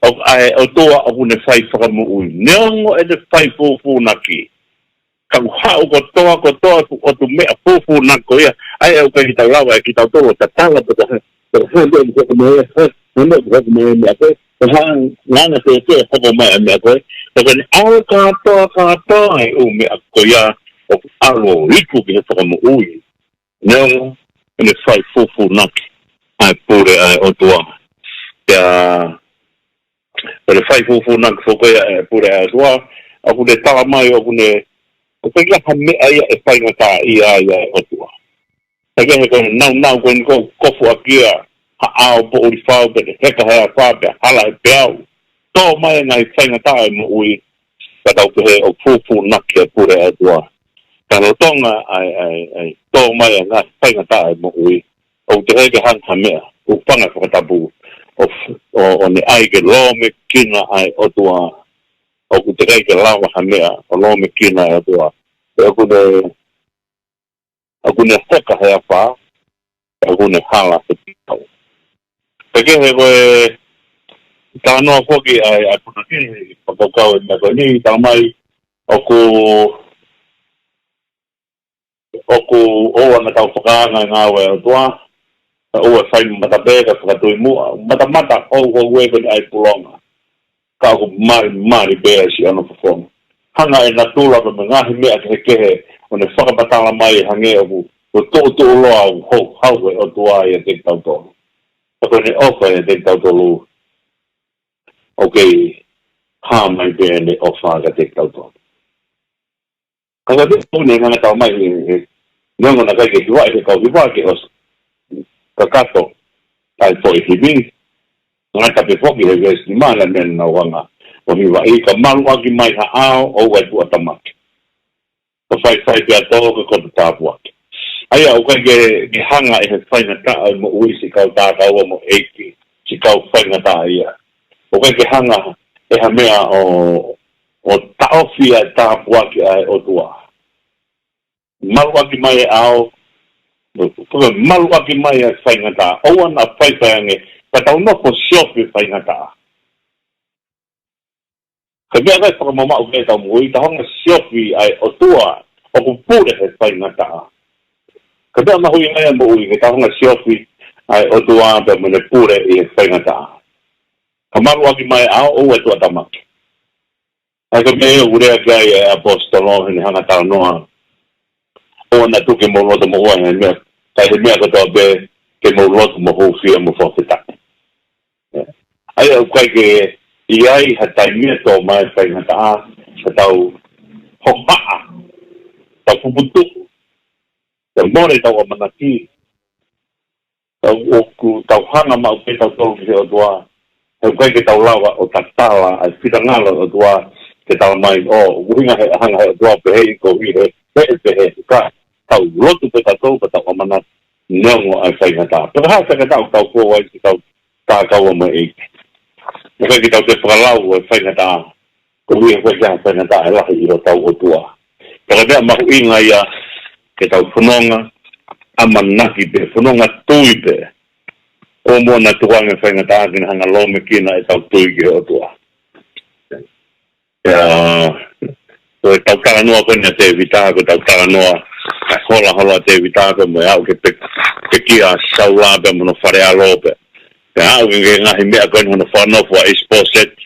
ʻo, ʻa e ʻOtua ʻoku ne fai fakamoʻui. Neongo ʻene fai fūfūnaki, ka ʻoku haʻu kotoa, kotoa ʻotu, ʻotu meʻa fūfūnaki ko ia, ʻa ia ʻoku ʻikai ke tau lava ʻe kitautolu ʻo tatala pe ko e hā, pe ko e hā e meʻa ʻoku hoko mai, hā, hā e meʻa ʻoku hoko mai e meʻa ko ē, ko e hā, ngana te te hoko mai e meʻa ko ē, ka ko ʻene ʻalu kātoa, kātoa e ʻū meʻa ko ia ʻoku ʻalu ʻo iku ki he fakamoʻui. Neongo ʻene fai fūfūnaki ʻa e pule ʻa e ʻOtua. Pea, pea ʻene fai fūfūnaki foki ʻa e pule ʻa e ʻOtua, ʻoku ne tala mai, ʻoku ne, ʻoku ʻikai ha meʻa ia ʻe faingataʻaʻia ai ʻa e ʻOtua. Ka ko e, ko e naunau ko eni ʻoku kofu ʻaki ia ha ʻao poʻuli fau, pea ne heka he afā, pea hala he peau. Tō mai e ngaahi faingataʻa e moʻui, ka tau pehē ʻoku fūfūnaki e pule ʻa e ʻOtua. Ka lolotonga ʻa e, ʻa e, ʻa e tō mai e ngaahi faingataʻa e moʻui, ʻoku teʻeki ke hanga ha meʻa, ʻoku panga fakatapu, ʻo, ʻo, ʻo ne ʻai ke lōmekina ʻa e ʻOtua. ʻOku teʻeki ke lava ha meʻa ʻo lōmekina ʻa e ʻOtua. Pea ʻoku ne, ʻoku ne heka he afā, pea ʻoku ne hala he peau. Pea kehe ko e talanoa foki ʻa e, ʻa e punake, fakakaukau e meʻa ko eni, tala mai, ʻoku, ʻoku ʻoua naʻa tau fakaanga e ngāue ʻa e ʻOtua, ka ʻoua ʻe fai mata pē ka fakatui muʻa, matamata houhou ē ko eni ʻa e pulonga. Ka ʻoku malimali pē ʻa siʻono fofonga. Hanga ʻe natula pea mo e ngaahi meʻa kehekehe ʻo ne fakamatala mai ʻo hangē ʻoku, ʻoku tuʻutuʻuloa ʻoku houhau e ʻOtua ʻiate kitautolu. Ka ko ʻene ʻofa ʻiate kitautolu, ʻoku kei hā mai pē ʻene ʻofa kiate kitautolu. Ka ko e meʻa ʻoku ne hanga tau mai he, he, neongo naʻe ʻikai ke hivaʻi he kau hiva ke ʻosi kakato ʻa e foʻi himi, ngata pē foki he veesi nima naʻe meʻa naʻa nau hanga ʻo hivaʻi: Ka maluʻaki mai ha ʻao, ʻoua ʻe tuʻatamaki. Ka faifai pea tō, ka koto tāpuaki. ʻA ia, ʻoku ʻikai ke, ke hanga ʻe he faingataʻa e moʻui, siʻi kau Tākaua mo e ʻEiki, siʻi kau faingataʻaʻia. ʻOku ʻikai ke hanga ʻe ha meʻa ʻo, ʻo taʻofi ʻa e tāpuaki ʻa e ʻOtua. Maluʻaki mai e ʻao, maluʻaki mai e faingataʻa. ʻOua naʻa faifai ange, ka tau nofo siofi e faingataʻa. Ka meʻa ʻikai fakamamaʻu ke tau moʻui, tau hanga siofi ʻa e ʻOtua ʻoku pule he faingataʻa. Ka meʻa mahuʻinga ia moʻui, ke tau hanga siofi ʻa e ʻOtua pea mo ʻene pule ʻi he faingataʻa. Ka maluʻaki mai e ʻao, ʻoua ʻe tuʻatamaki. ʻA ia ko e meʻa ia ʻoku lea ki ai e ʻaposetolo heʻene hanga talanoa. ʻOua naʻa tuku ke mou loto moʻua he meʻa, ka ʻi he meʻa kotoa pē ke mou lotu mo hūfia mo fakafetaʻi. ʻA ia ʻoku ʻikai ke ʻi ai ha taimi ia tō mai e faingataʻa, ka tau hohaʻa, tau puputuʻu, tau mole ʻetau ʻamanaki, tau ʻoku, tau hanga maʻu pē tautolu ki he ʻOtua. He ʻoku ʻikai ke tau lava ʻo tatala ʻa e finangalo ʻo e ʻOtua ke tala mai, ʻo, ʻuhinga he hanga he ʻOtua pehē ʻi ko ʻi he, he, he, he, ka. tau lotu pē tautolu, pea tau ʻamanaki neongo ʻa e faingataʻa. Pea ko e hā e faingataʻa ʻoku tau fou ai ki he kau tā kaua mo e ʻEiki? ʻOku ʻikai ke tau toe fakalau ʻa e faingataʻa koeʻuhi he ʻoku ʻikai ke ʻi ai ha faingataʻa ʻe lahi ʻi hotau ʻOtua. Pea ko e meʻa mahuʻinga ia ke tau fononga ʻamanaki pē, fononga tui pē. Ko e meʻa naʻe tukuange ʻa e faingataʻa ke ne hanga ʻo lōmekina ʻetau tui ki he ʻOtua. ʻIa, ko ʻetau talanoa ko eni ʻa Tēvita, ko ʻetau talanoa, ʻa e holahola ʻa Tēvita pea mo e aʻu ki he pe-, pekia ʻa Saula pea mo hono fale ʻalo pea, pea aʻu ki he ngaahi meʻa ko eni hono fakanofo ʻa ʻIsipōseti.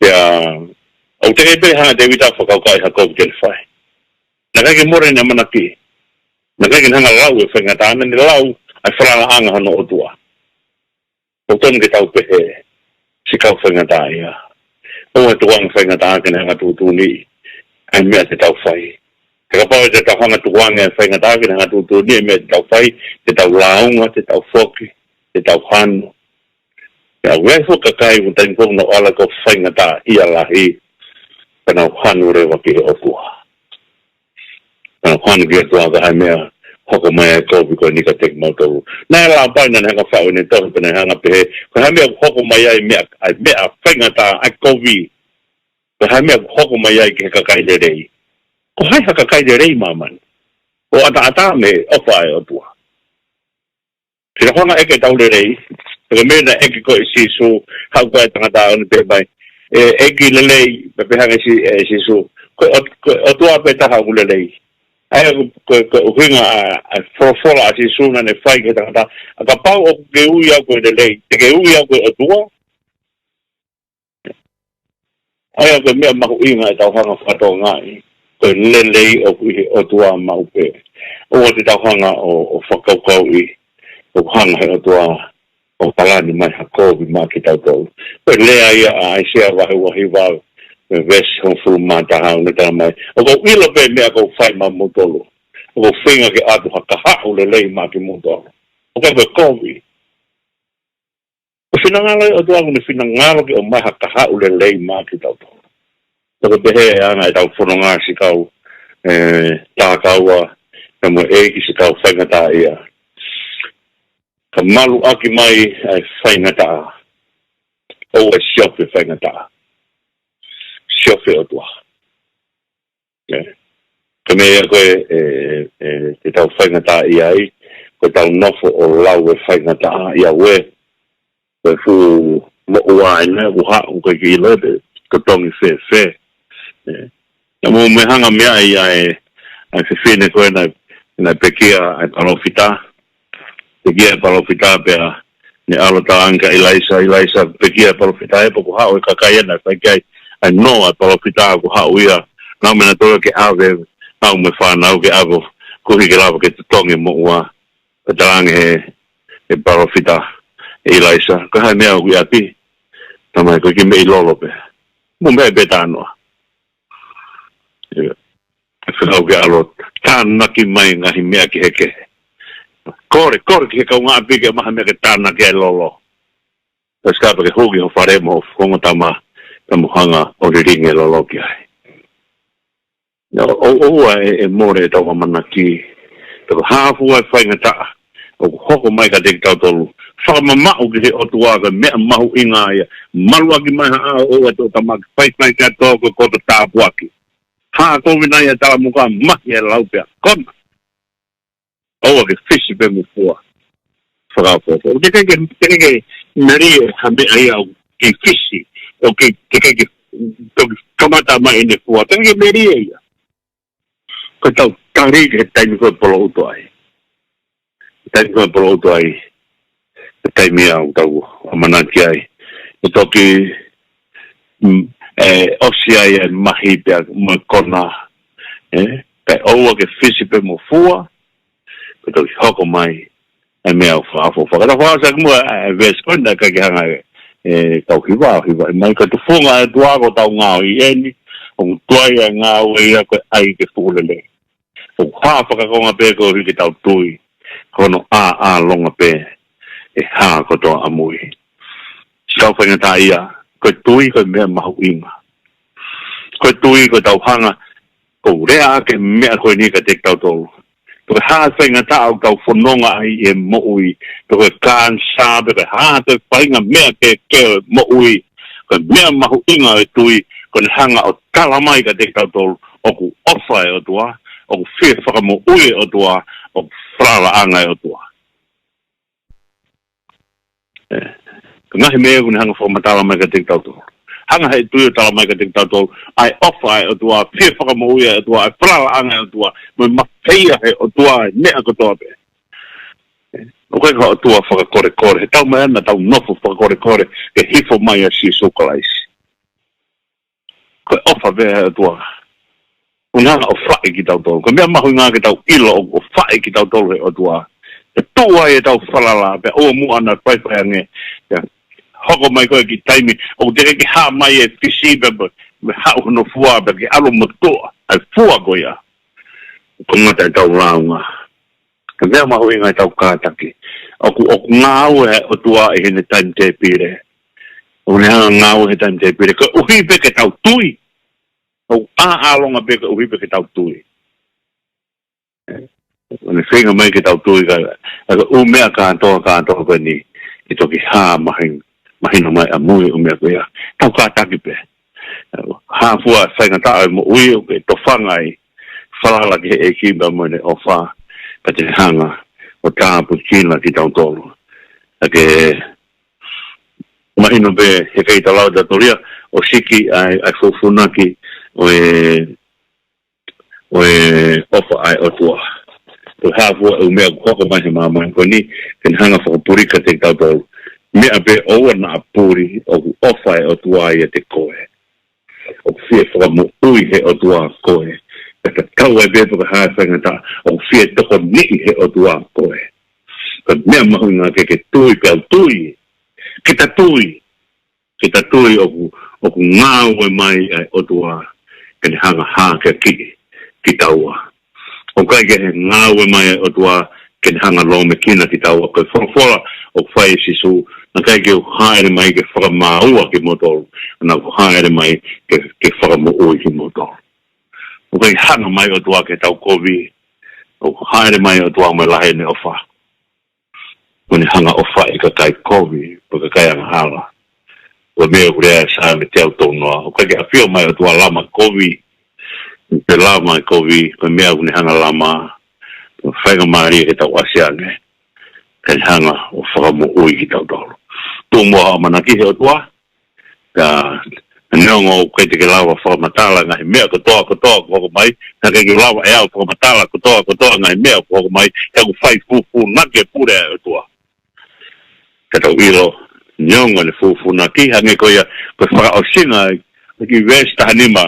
Pea ʻoku teʻeki pē hanga ʻe Tēvita ʻo fakakaukauʻi ha kovi te ne fai. Naʻe ʻikai ke mole ʻene ʻamanaki. Naʻe ʻikai ke ne hanga ʻo lau e faingataʻa, naʻa ne lau ʻa e falalaʻanga hono ʻOtua. ʻOku totonu ke tau pehē, siʻi kau faingataʻaʻia, ʻoua ʻe tukuange ʻa e faingataʻa ke ne hanga ʻo tuʻutuʻuni ʻa e meʻa te tau fai. He kapau te tau hanga ʻo tukuange ʻa e faingataʻa ke ne hanga ʻo tuʻutuʻuni ʻa e meʻa te tau fai, te tau lāunga, te tau foki, te tau hanu. Pea ʻoku ʻi ai foki e kakai ʻoku taimi foki ʻoku nau ʻalu ko e faingataʻaʻia lahi, pea nau hanu leva ki he ʻOtua. Nau hanu ki he ʻOtua, ka ʻi ai e meʻa hoko mai ʻa e kovi ko eni kiate kimautolu. Naʻe lava pē naʻa ne hanga ʻo faʻu ʻene tohi pea ne hanga ʻo pehē, ko e hā e meʻa ʻoku hoko mai ai, meʻa, ʻa e meʻa faingataʻa, ʻa e kovi? Ko e hā e meʻa ʻoku hoko mai ai ki he kakai lelei? Ko hai ha kakai lelei ʻi māmani? ʻOku ʻataʻatā mei he ʻofa ʻa e ʻOtua. Pea ko e hanga ʻe he ʻEiki ʻo tau lelei, pea ko e meʻa naʻe ʻeke ko ē ʻe Sīsū, haʻu ko ē ʻa e tangata ʻo ne pehē mai, ʻe, ʻEiki lelei, pea pehē ange ʻe Sī-, ʻe Sīsū, ko e ʻOt-, ko e ʻOtua pē taha ʻoku lelei. ʻA ia ko e, ko e, ko e ʻuhinga ʻa, ʻa e folofola ʻa Sīsū naʻa ne fai ki he tangata, ʻa kapau ʻoku ke ui au ko e lelei, te ke ui au ko e ʻOtua? ʻA ia ko e meʻa mahuʻinga ʻetau hanga ʻo fakatokangaʻi, ko e lelei ʻoku ʻi he ʻOtua maʻu pē. ʻOua te tau hanga ʻo, ʻo fakakaukauʻi ʻoku hanga ʻe he ʻOtua ʻo palani mai ha kovi maʻa kitautolu. Ko e lea ia ʻa ʻAisea vahe uahiva, mei he veesi hongofulu mā taha ʻoku ne tala mai, ʻoku ou ʻilo pē ʻa e meʻa ʻoku ou fai maʻamoutolu. ʻOku ou feinga ke ʻoatu ha kahaʻu lelei maʻa kimoutolu, ʻo ʻikai ko e kovi. Ko e finangalo ʻo e ʻOtua ʻoku ne finangalo ke ʻomai ha kahaʻu lelei maʻa kitautolu. Pea ko e pehē ʻa e anga ʻetau fononga siʻi kau, ē, tā kaua, pea mo e ʻEiki, siʻi kau faingataʻaʻia. Ka maluʻaki mai ʻa e faingataʻa, ʻoua ʻe siofi e faingataʻa. Siofi e ʻOtua. ʻE, ko e meʻa ia ko ē, ē, ē, te tau faingataʻaʻia ai, ko ʻetau nofo ʻo lau e faingataʻa ia ʻoku ʻi he fuʻu moʻua ʻeni ʻoku haʻu, ʻoku ʻikai ke ʻilo pe totongi fēfē. ʻE, naʻa mou meʻa hanga meʻa ai ʻa e, ʻa e fefine ko ē naʻe, naʻe pekia ʻa e palōfita. Pekia e palōfita pea ne ʻalu ʻo talaange kia ʻIlaisa, ʻIlaisa, pekia e palōfita ē, pea kuo haʻu e kakai ʻo ne fai ki ai ʻa e nō ʻa e palōfita, kuo haʻu ia, nau meʻa nautolu ke ʻave, nau mo e fānau ke ʻave, koeʻuhi ke lava ke totongi e moʻua. Pea talaange ʻe he, ʻe he palōfita, ʻe ʻIlaisa, ko e hā e meʻa ʻoku ʻi ʻapi? Talamai ko e kiʻi meʻi lolo pē. Mo e meʻa pē tānoʻa. ʻIo. Fekau ke ʻalu ʻo tānaki mai ngaahi meʻa kehekehe. Kole, kole ki he kaungāʻapi ke ʻomai ha meʻa ke tānaki ai e lolo. Pea sika pea ke hū ki ho fale mo hoʻo ongo tama, pea mo hanga ʻo lilingi e lolo ki ai. ʻIo, ʻo, ʻoua ʻe, ʻe mole ʻetau ʻamanaki. Pea ko e hā fua e faingataʻa ʻoku hoko mai kiate kitautolu, fakamamaʻu ki he ʻOtua ko e meʻa mahuʻinga ia. Maluʻaki mai ha ʻao, ʻoua ʻe toʻo tamaki, faifai ki ha tō ko e koto tāpuaki. Hā kovi nai ʻa e talamuka, mahi e lau pea kona. ʻOua ke fisi pē mo fua. Fakaʻofoʻofa. ʻOku teʻeki ke, teʻeki ke melie ha meʻa ia ʻoku kei fisi, ʻoku teʻeki ke toki kamata mai ʻene fua. Teʻeki ke melie ia. Ko ʻetau tali ki he taimi ko ē ʻoku poloʻu ai. Taimi ko ē ʻoku poloʻu ai. Ko e taimi ia ʻoku tau ʻamanaki ai ʻe toki, mm, ʻe ʻosi ai e mahi pea mo e kona. ʻE, kae ʻoua ke fisi pē mo fua, pea toki hoko mai e meʻa ʻoku fakaʻofoʻofa. Ka tau fakaʻosi ʻaki muʻa e veesi ko eni, ʻikai ke hanga ʻe he kau hiva ʻo hivaʻi mai, ko e tufunga ʻo e ʻOtua ko hotau ngaohi ʻeni, ʻoku tuai ʻa e ngāue ia ko e ʻai ke fuʻu lelei. ʻOku hā fakakonga pē koeʻuhi ke tau tui, ko hono ʻāʻālonga pē ʻe hā kotoa ʻamui. Siʻi kau faingataʻaʻia, ko e tui ko e meʻa mahuʻinga. Ko e tui ko ʻetau hanga ʻo lea ʻaki e meʻa ko eni kiate kitautolu. Pe ko e hā e faingataʻa ʻoku tau fononga ai ʻi he moʻui. Pe ko e kanisā, pe ko e hā e faʻahinga meʻa kehekehe ʻo e moʻui. Ko e meʻa mahuʻinga ʻo e tui, ko ʻene hanga ʻo tala mai kiate kitautolu, ʻoku ʻofa e ʻOtua, ʻoku fie fakamoʻui e ʻOtua, ʻoku falalaʻanga e ʻOtua. ʻE, ko e ngaahi meʻa ʻoku ne hanga ʻo fakamatala mai kiate kitautolu. Hanga ʻe he tui ʻo tala mai kiate kitautolu ʻa e ʻofa ʻa e ʻOtua, fie fakamoʻui ʻa e ʻOtua, ʻa e falalaʻanga ʻa e ʻOtua, mo e mafeia ʻe he ʻOtua ʻa e meʻa kotoa pē. ʻOku ʻikai ko ha ʻOtua fakakolekole, he tau mai ana tau nofo fakakolekole, ke hifo mai ʻa Sīsū Kalaisi. Ko e ʻofa pē ʻa e ʻOtua. ʻOku ne hanga ʻo ʻofaʻi kitautolu. Ko e meʻa mahuʻinga ke tau ʻilo ʻoku ʻofaʻi kitautolu ʻe he ʻOtua. Ke tuʻu ai ʻetau falala, pea ʻoua muʻa naʻa faifai ange. Pea hoko mai ko e kiʻi taimi, ʻoku teʻeki ke hā mai e fisi pea, pea, pea haʻu hono fua, pea ke ʻalu ʻo motuʻa ʻa e fua ko ia. Ko e ngata ʻetau lāunga. Ko e meʻa mahuʻinga ʻetau kātaki. ʻOku, ʻoku ngāue ʻa e ʻOtua ʻi heʻene timetable. ʻOku ne hanga ʻo ngāue he timetable. Koeʻuhi pē ke tau tui. ʻOku ʻaʻalonga pē koeʻuhi pē ke tau tui. ʻOku ne feinga mai ke tau tui ka, ka ʻū meʻa kātoa, kātoa ko eni, ʻe toki hā mahino, mahino mai ʻamui ʻū meʻa ko ia. Tau kātaki pē. Hā fua e faingataʻa ʻo e moʻui ʻoku ke tofanga ai. Falala ki he ʻEiki pea mo ʻene ʻofa, ka te ne hanga ʻo tāpuekina kitautolu. Ka ke mahino pē he kei talau ta tolia, ʻo siki ai, ai fufunaki, ʻo e, ʻo e ʻofa ʻa e ʻOtua. Ko e hā fua ʻū meʻa ʻoku hoko mai he māmani ko eni, ke ne hanga ʻo fakapulika kiate kitautolu. Meʻa pē ʻoua naʻa puli, ʻoku ʻofa ʻa e ʻOtua ʻiate koe. ʻOku fie fakamoʻui ʻe he ʻOtua koe. Pea tatau ai pē pe ko e hā e faingataʻa, ʻoku fie tokoniʻi ʻe he ʻOtua koe. Ko e meʻa mahuʻinga ke ke tui, pea u tui. Ke ta tui. Ke ta tui ʻoku, ʻoku ngāue mai ʻa e ʻOtua, ke ne hanga ʻo hākeakiʻi kitaua. ʻOku ʻikai ke he ngāue mai ʻa e ʻOtua ke ne hanga ʻo lōmekina kitaua. Ko e folofola ʻoku fai ʻe Sīsū, naʻe ʻikai ke u hāʻele mai ke fakamāua kimoutolu, ka naʻa ku hāʻele mai ke, ke fakamoʻui kimoutolu. ʻOku ʻikai hanga mai ʻOtua ke tau kovi, ʻoku hāʻele mai ʻOtua mo e lahi ʻene ʻofa. Mo ne hanga ʻo ʻofaʻi kakai kovi, mo e kakai angahala. Ko e meʻa ʻoku lea ʻa e Saame teau tolu noa. ʻOku ʻikai ke ʻafio mai ʻOtua ʻo lama kovi. Pe lama e kovi, ko e meʻa ʻoku ne hanga ʻo lama. Ko e faingamālie ke tau ʻasi ange. Ke ne hanga ʻo fakamoʻui kitautolu. Tuʻu muʻa hoʻo ʻamanaki he ʻOtua. Ka, neongo ʻoku ʻikai te ke lava ʻo fakamatala ngaahi meʻa kotoa, kotoa ʻoku hoko mai, naʻe ʻikai ke lava ʻe au ʻo fakamatala kotoa, kotoa ngaahi meʻa ʻoku hoko mai, he ʻoku fai fufunaki e pule ʻa e ʻOtua. Ka tau ʻilo, neongo ʻene fufunaki, hangē ko ia, ko e fakaʻosinga, ʻa e kiʻi veesi taha nima,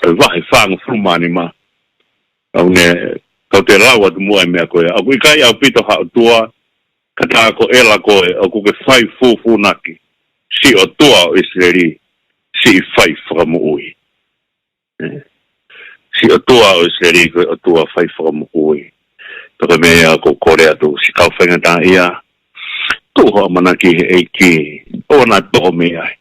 ʻa e vahe fāngofulu mā nima, ʻoku ne, kau te lau atu muʻa e meʻa ko ia. ʻOku ʻikai ʻaupito ha ʻOtua, ka tā ko ʻEla koe, ʻoku ke fai fufunaki. Siʻi ʻOtua ʻo ʻIsileli, siʻi fai fakamoʻui. ʻE, siʻi ʻOtua ʻo ʻIsileli, ko e ʻOtua fai fakamoʻui. Pea ko e meʻa ia ʻoku ou kole atu, siʻi kau faingataʻaʻia, tuʻu hoʻo ʻamanaki he ʻEiki, ʻoua naʻa tō mei ai.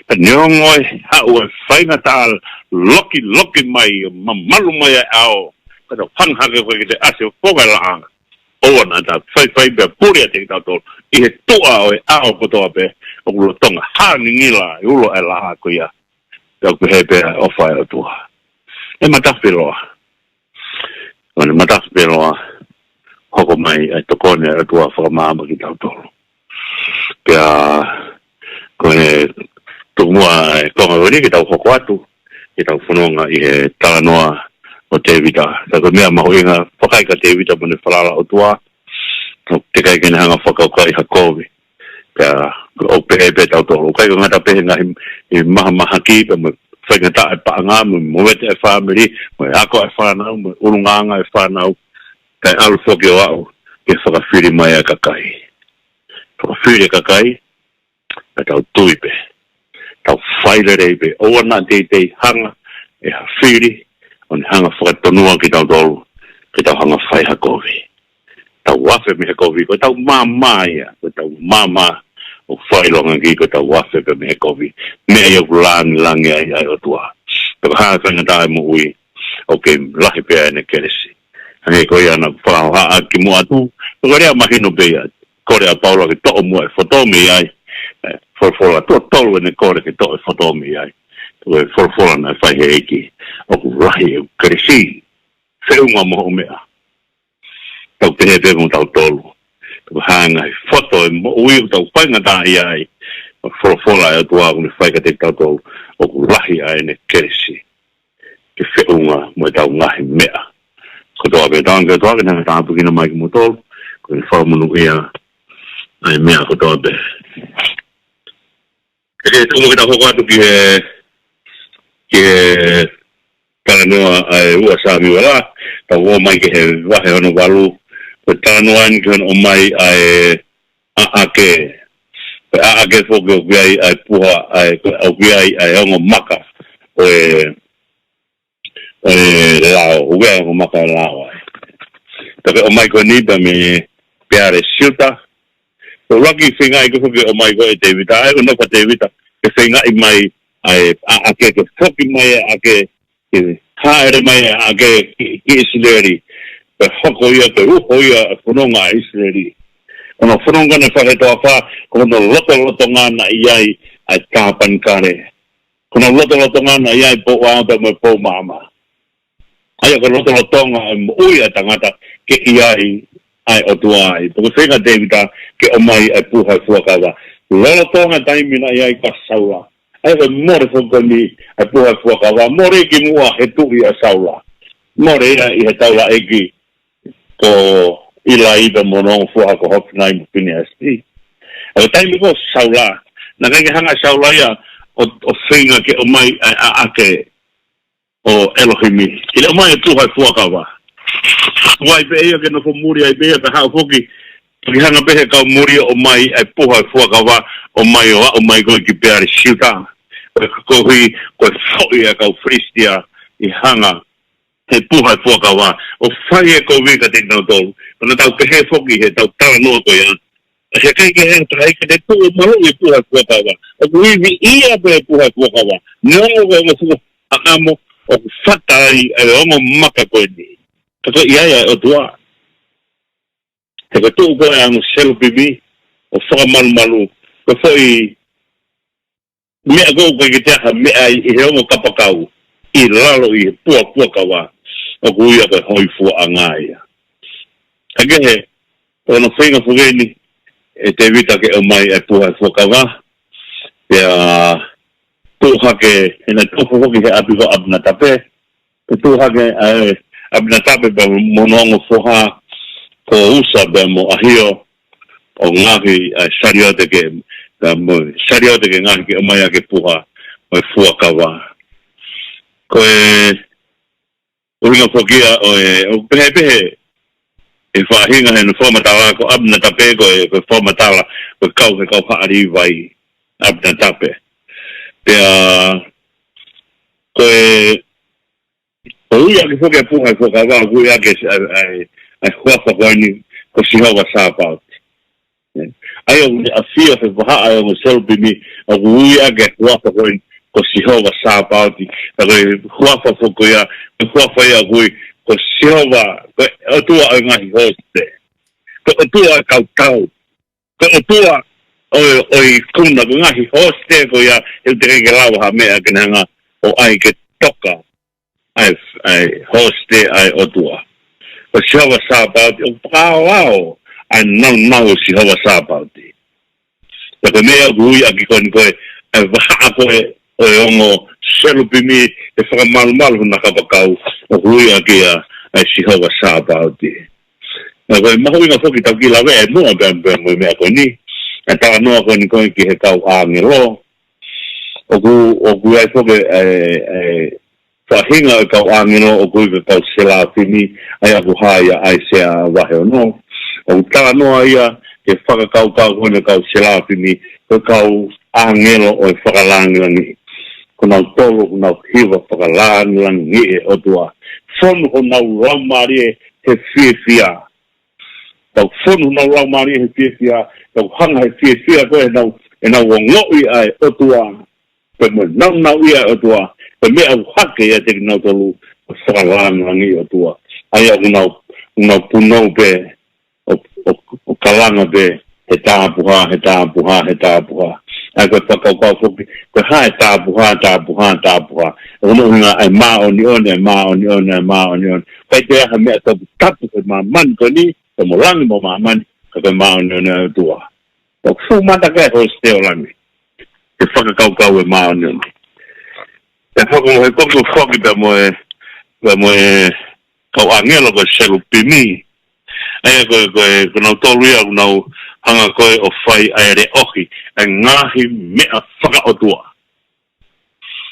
Pea neongo e haʻu e faingataʻa lokiloki mai, mamalu mai e ʻao, ka tau hanga hake ko ē ke te ʻasi ʻo foki e laʻā. ʻOua naʻa ta faifai pea puli ʻiate kitautolu ʻi he tuʻa ʻo e ʻao kotoa pē, ʻoku lolotonga hangingila e ulo e laʻā ko ia. Pea ʻoku pehē pē ʻa e ʻofa ʻa e ʻOtua. ʻE matafi loa. ʻOku ne matafi loa, hoko mai ʻa e tokoni ʻa e ʻOtua ʻo fakamaama kitautolu. Pea, ko e tuku muʻa e konga ko eni ke tau hoko atu, ke tau fononga ʻi he talanoa ʻo Tēvita. Ka ko e meʻa mahuʻinga, vakai kia Tēvita mo ʻene falala ʻOtua, ʻoku teʻeki ai ke ne hanga ʻo fakakaukauʻi ha kovi. Pea, ʻoku pehē pē tautolu. ʻOku ʻikai ke ngata pē he ngaahi, ʻi he mahamahaki, pea mo e faingataʻa e paʻanga, mo e movete e fāmili, mo e ako e fānau, mo e ʻulungaanga e fānau. Kae ʻalu foki ʻo aʻu, ke fakafili mai ʻa e kakai. Fakafili e kakai, ka tau tui pē. Tau fai lelei pē. ʻOua naʻa teitei hanga ʻe ha fili, ʻo ne hanga ʻo fakatonua kitautolu, ke tau hanga ʻo fai ha kovi. Tau afe mei he kovi, ko ʻetau maama ia, ko ʻetau maama, ʻoku fai longa ki, ko ʻetau afe pē mei he kovi. Meʻa ia ʻoku langilangi ai, ʻa e ʻOtua. Pea ko e hā e faingataʻa e moʻui, ʻoku kei lahi pē ʻene kelesi. He ko ia naʻa ku fakahohaʻa ki muʻa atu, ko e lea mahino pē ia, kole ʻa Paula ke toʻo muʻa e foto mei ai, ē, folofola tuʻo tolu ʻene kole ke toʻo e foto mei ai. Ko e folofola naʻe fai he ʻEiki, ʻoku lahi ʻeku kelesi, feʻunga mo hoʻo meʻa. Tau pehē pē mo tautolu. Tau hanga he foto e moʻui ʻoku tau faingataʻaʻia ai. Folofola ʻa e ʻOtua ʻoku ne fai kiate tautolu, ʻoku lahi ʻa ʻene kelesi ke feʻunga mo ʻetau ngaahi meʻa. Kotoa pē tau ke toa ke nanga tāpuekina mai kimoutolu. Ko e fakamonūʻia ʻa e meʻa kotoa pē. ʻE, tuku ke tau hoko atu ki he, ki he talanoa ʻa e ua Samiuela, tau ō mai ki he vahe hono valu, ko e talanoa eni ki hono ʻomai ʻa e ʻaʻake. Ko e ʻaʻake foki ʻoku ʻi ai ʻa e puha, ʻa e, ʻoku ʻi ai ʻa e ongo maka ʻo e ʻo e lao, ʻoku ʻi ai e ongo maka ʻo e lao ai. Pea ko e ʻomai ko eni pea mei Peale Siuta. ʻUluaki feingaʻi ko ē foki ʻomai ko ē ʻe Tēvita, ʻa e ʻuhinga ʻa Tēvita, ke feingaʻi mai ʻa e ʻaʻake, ke foki mai ʻa e ʻaʻake, ke hāʻele mai ʻa e ʻaʻake ki, ki ʻIsileli. Pea hoko ia, pea uho ia ʻa e fononga ʻa ʻIsileli. Ko hono fononga naʻe fai he toafa, ko hono lotolotonga naʻe ʻi ai ʻa e tāpanekale. Ko hono lotolotonga naʻe ʻi ai e pou ʻā pea mo e pou maama. ʻA ia ko e lotolotonga e moʻui ʻa e tangata ke ʻi ai ʻa e ʻOtua ai. Pea ko e feinga ʻa Tēvita ke ʻomai ʻa e puha ʻo e fuakava. Lolotonga e taimi naʻe ʻi ai kia Saula. ʻA ia ko e mole foki ko eni ʻa e puha ʻo e fuakava. Mole ki muʻa he tuʻi ʻa Saula. Mole ia ʻi he taulaʻeiki ko ʻIlai pea mo hono ongo foha ko Hopinai mo Piniasi. ʻA ia ko e taimi ko ē ʻo Saula, naʻe ʻikai ke hanga ʻe Saula ia ʻo, ʻo feinga ke ʻomai ʻa e ʻaʻake ʻo ʻElohimi. ʻIkai ke ʻomai e puha ʻo e fuakava. Tuku ai pē ia ke nofo muli ai pē ia pea haʻu foki. Toki hanga pē he kau muli ʻo ʻomai ʻa e puha ʻo e fuakava, ʻomai ʻo aʻu mai ko ē ki Peale Siuta. Ko e kohi, ko e foʻi ʻa e kau Filisitia ʻi he hanga he puha ʻo e fuakava, ʻo fai e kovi kiate kinautolu. Ko ʻetau pehē foki he ʻetau talanoa ko ia. He ʻikai ke he taha ʻikai ke tuʻu malu e puha ʻo e fuakava. ʻOku ivi ia pē e puha ʻo e fuakava. Neongo ko e ongo fuʻu ʻaʻamo, ʻoku fata ai ʻa e ongo maka ko eni. Ka ko e ʻi ai ʻa e ʻOtua. He ko e tuʻu ko ē ʻa e ongo selupimi, ʻo fakamalumalu. Ko e foʻi meʻa ko ē ʻoku ʻikai ke toe ha meʻa ai ʻi he ongo kapakau ʻi lalo ʻi he puha ʻo e fuakava ʻoku ui ia ko e hoifuaʻanga ia. Ka kehe, ko hono feinga foki eni ʻe Tēvita ke ʻomai ʻa e puha ʻo e fuakava, pea tuʻu hake, he naʻe tuʻu foki he ʻapi ko ʻApinatape, pea tuʻu hake ʻa e ʻApinatape pea mo hono ongo foha ko ʻUsa pea mo ʻAhio ʻo ngaohi ʻa e saliote ke, pea mo e saliote ke ngaohi ke ʻomai ʻa e puha ʻo e fuakava. Ko e ʻuhinga foki ia ʻo e, ʻoku pehē pē he faʻahinga he naʻe fakamatala ko ʻApinatape ko e, ko e fakamatala ko e kau, he kau haʻa Līvai ʻApinatape. Pea ko e ʻoku ui ʻaki foki ʻa e puha ʻo e fuakava, ʻoku ui ʻaki ʻa e, ʻa e, ʻa e huafa ko eni ko Sihova Sāpaoti. ʻA ia ʻoku ne ʻafio he vahaʻa ʻo e ongo selupimi, ʻoku ui ʻaki ʻa e huafa ko eni ko Sihova Sāpaoti. Ka ko e huafa foki ko ia, ko e huafa ia ʻoku ui ko Sihova, ko e ʻOtua ʻo e ngaahi hosite. Ko e ʻOtua ʻo e kau tau. Ko e ʻOtua ʻo, ʻo e ikuna, ko e ngaahi hosite ko ia, he ʻoku teʻeki ke lava ha meʻa ke ne hanga ʻo ʻai ke toka ʻa e, ʻa e hosite ʻa e ʻOtua. Ko Sihova Sāpaoti, ʻoku pālao ʻa e naunau ʻo Sihova Sāpaoti. Pea ko e meʻa ʻoku ui ʻaki ko eni ko e, ʻa e vahaʻa ko ē ʻo e ongo selupimi ʻe fakamalumalu hona kapakau, ʻoku ui ʻaki ia ʻa e Sihova Sāpaoti. Pea ko e mahuʻinga foki ʻetau kiʻi lave ʻi muʻa pea, pea mo e meʻa ko eni. ʻA e talanoa ko eni ko ē ki he kau ʻāngelo. ʻOku, ʻoku ʻi ai foki ʻa e, ʻa e faʻahinga ʻo e kau ʻāngelo ʻoku ui ko e kau selafimi, ʻa ia ʻoku hā ia ʻi ʻAisea vahe ono. ʻOku talanoa ia ki he fakakaukau ko eni ʻo e kau selafimi, ko e kau ʻāngelo ʻo e fakalāngilangiʻi. Ko nautolu, ko honau hiva fakalāngilangiʻi e ʻOtua. Fonu honau laumālie he fiefia. Tau fonu honau laumālie he fiefia, tau hanga he fiefia ko ē ʻenau, ʻenau ongoʻi ʻa e ʻOtua. Pea mo e naunauʻia ʻa e ʻOtua, ko e meʻa ʻoku hake ʻiate kinautolu ko e fakalāngilangiʻi ʻo e ʻOtua. ʻA ia ʻoku nau ʻoku nau punou pē, ʻo, ʻo, ʻo kalanga pē, he tāpuhā, he tāpuhā, he tāpuhā. ʻA ia ko e fakakaukau foki, ko e hā e tāpuhā, tāpuhā, tāpuhā. ʻOku nau hinga ʻa e māʻoniʻoni, ʻa e māʻoniʻoni, ʻa e māʻoniʻoni. ʻIkai toe ʻi ai ha meʻa toputapu he māmani ko eni, pea mo langi mo māmani, ka ko e māʻoniʻoni ʻa e ʻOtua. ʻOku fuʻu mata ke hosite ʻo langi. He fakakaukau ʻe māʻoniʻoni. ʻE hoko he koko foki pea mo e, pea mo e kau ʻāngelo ko e selupimi. ʻA ia ko e, ko e, ko nautolu ia ʻoku nau hanga ko ē ʻo fai ʻa e leʻohi, ʻa e ngaahi meʻa fakaʻotua.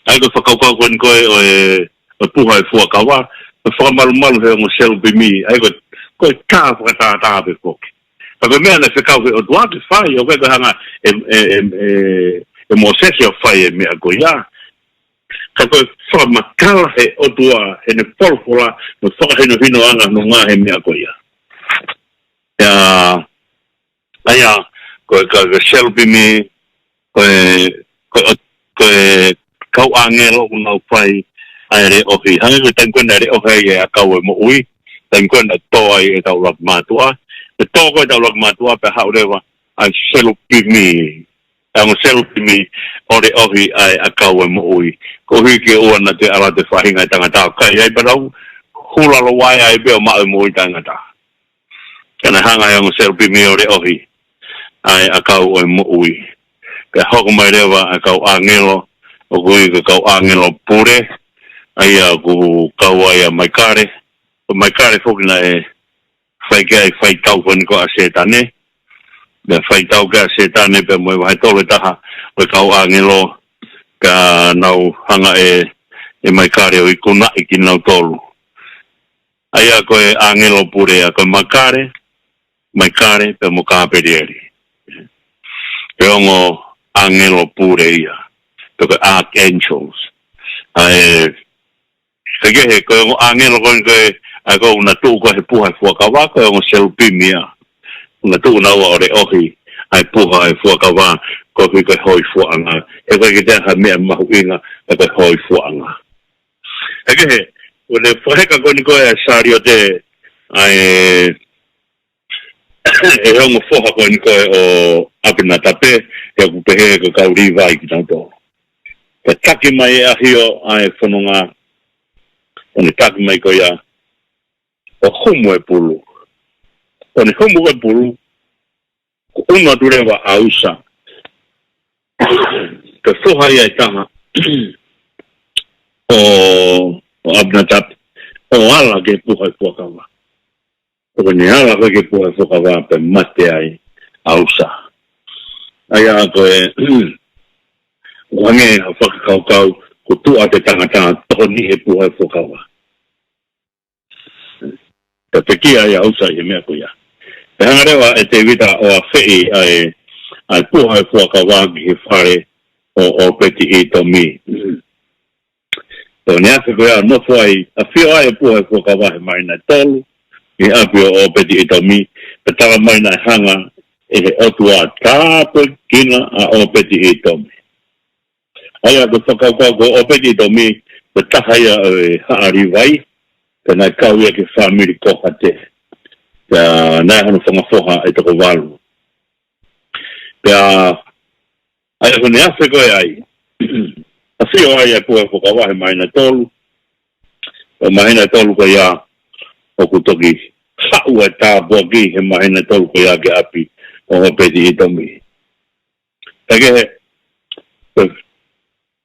ʻA ia ko e fakakaukau ko eni ko ē ʻo e, ʻo e puha ʻo e fuakava, ʻo fakamalumalu he ongo selupimi, ʻa ia ko e, ko e tā fakatātā pē foki. Ka ko e meʻa naʻe fekau he ʻOtua ke fai, ʻoku ʻikai ko e hanga ʻe, ʻe, ʻe, ʻe, ʻe Mōsese ʻo fai e meʻa ko ia. Ka ko e fakamatala he ʻOtua, heʻene folofola, mo e fakahinohinoʻanga hono ngaahi meʻa ko ia. ʻA ia, ʻa ia, ko e, ka, ka selupimi, ko e, ko e, ko e kau ʻāngelo ʻoku nau fai ʻa e leʻohi. Hangē ko e taimi ko ē naʻe leʻohi ai e ʻakau ʻo e moʻui, taimi ko ē naʻe tō ai e taʻulaki mātuʻa. ʻE tō ko ē taʻulaki mātuʻa pea haʻu leva ʻa e selupimi. ʻA e ongo selupimi ʻo leʻohi ʻa e ʻakau ʻo e moʻui. Koeʻuhi ke ʻoua naʻa toe ala atu e faʻahinga ʻo e tangata ʻo kai ai pea nau hū lalo vaʻe ai pē ʻo maʻu e moʻui taʻengata. Ka naʻe hanga ʻe he ongo selupimi ʻo leʻohi ʻa e ʻakau ʻo e moʻui. Pea hoko mai leva ʻa e kau ʻāngelo, ʻoku ui ko e kau ʻāngelo pule, ʻa ia ʻoku kau ai ʻa Maikale. Ko Maikale foki naʻe fai ki ai e faitau ko eni ko ē ʻa Sētane. Naʻe faitau ki ai ʻa Sētane pea mo e vahe tolu ʻe taha ʻo e kau ʻāngelo, ka nau hanga ʻe, ʻe Maikale ʻo ikunaʻi kinautolu. ʻA ia ko e ʻāngelo pule ia, ko Maikale, Maikale pea mo Kapelieli. Ko e ongo ʻāngelo pule ia, pe ko e archangels. ʻA e, ka kehe, ko e ongo ʻāngelo ko eni ko ē, ʻa ia ko ē ʻoku na tuʻu ko ē he puha ʻo e fuakava, ko e ongo selupimi ia. ʻOku na tuʻu naua ʻo leʻohi ʻa e puha ʻo e fuakava, koeʻuhi ko e hōifuaʻanga. He ʻoku ʻikai ke toe ʻi ai ha meʻa mahuʻinga, ka ko e hōifuaʻanga. Ka kehe, ko e fakaheka ko eni ko ē ʻa e saliote, ʻa e, ʻe he ongo foha ko eni ko ē ʻo ʻApinatape, he ʻoku pehē ko e kau Līvai kinautolu. Pea taki mai ʻe ʻAhio ʻa e fononga, ʻo ne taki mai ko ia, ʻo humu e pulu. ʻO ne humu ko ē e pulu, kuo ʻunu atu leva ʻa ʻUsa. Ko e foha ia ʻe taha ʻo, ʻo ʻApinatape, ʻo ala ki he puha ʻo e fuakava. Ko ʻene ala ko ē ki he puha ʻo e fuakava pea mate ai ʻa ʻUsa. ʻA ia ko e, ʻoku hangē ha fakakaukau, kuo tuʻu atu e tangata ʻo tokoni he puha ʻo e fuakava. Pea pekia ai ʻa ʻUsa ʻi he meʻa ko ia. Pea hanga leva ʻe Tēvita ʻo afeʻi ʻa e, ʻa e puha ʻo e fuakava ki he fale ʻo ʻŌpeti-ʻItomi. Pea ʻi he ʻaho ko ia ʻoku nofo ai, ʻafio ai e puha ʻo e fuakava he māhina ʻe tolu, ʻi he ʻapi ʻo ʻŌpeti-ʻItomi, pea tala mai naʻe hanga ʻe he ʻOtua ʻo tāpuekina ʻa ʻŌpeti-ʻItomi. ʻA ia ko e fakakaukau ko ʻŌpeti-ʻItomi, ko e taha ia ʻo e haʻa Līvai, pea naʻe kau ia ki he fāmili Kōhate. Pea naʻe hono fanga foha ʻe toko valu. Pea ʻa ia ko ʻene afe ko ē ai, ʻafio ai e puha ʻo e fuakava he māhina ʻe tolu. Pea māhina ʻe tolu ko ia ʻoku toki haʻu e tāpuaki he māhina ʻe tolu ko ia ki he ʻapi ʻo ʻŌpeti-ʻItomi. Ka kehe,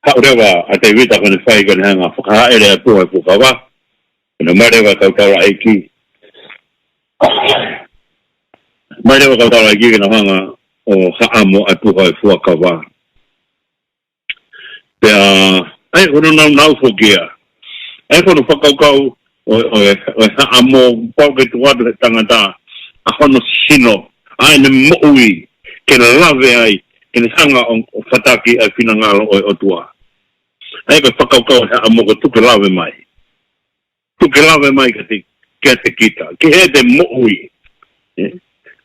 haʻu leva ʻa Tēvita ko ʻene fai ko ʻene hanga ʻo fakahaʻele ʻa e puha ʻo e fuakava. Ko ʻene ʻomai leva e kau taulaʻeiki. ʻOmai leva e kau taulaʻeiki ke nau hanga ʻo haʻamo ʻa e puha ʻo e fuakava. Pea, ʻa ia ko hono naunau foki ia. ʻA ia ko hono fakakaukau ʻo, ʻo, ʻo e haʻamo, pau ke tuʻu atu he tangata ʻa hono sino, ʻa ʻene moʻui, ke lave ai, ke ne hanga ʻo, ʻo fataki ʻa e finangalo ʻo e ʻOtua. ʻA ia ko e fakakaukau ʻo e haʻamo ko e tuku ke lave mai. Tuku ke lave mai kiate, kiate kita, ki heʻete moʻui. ʻE?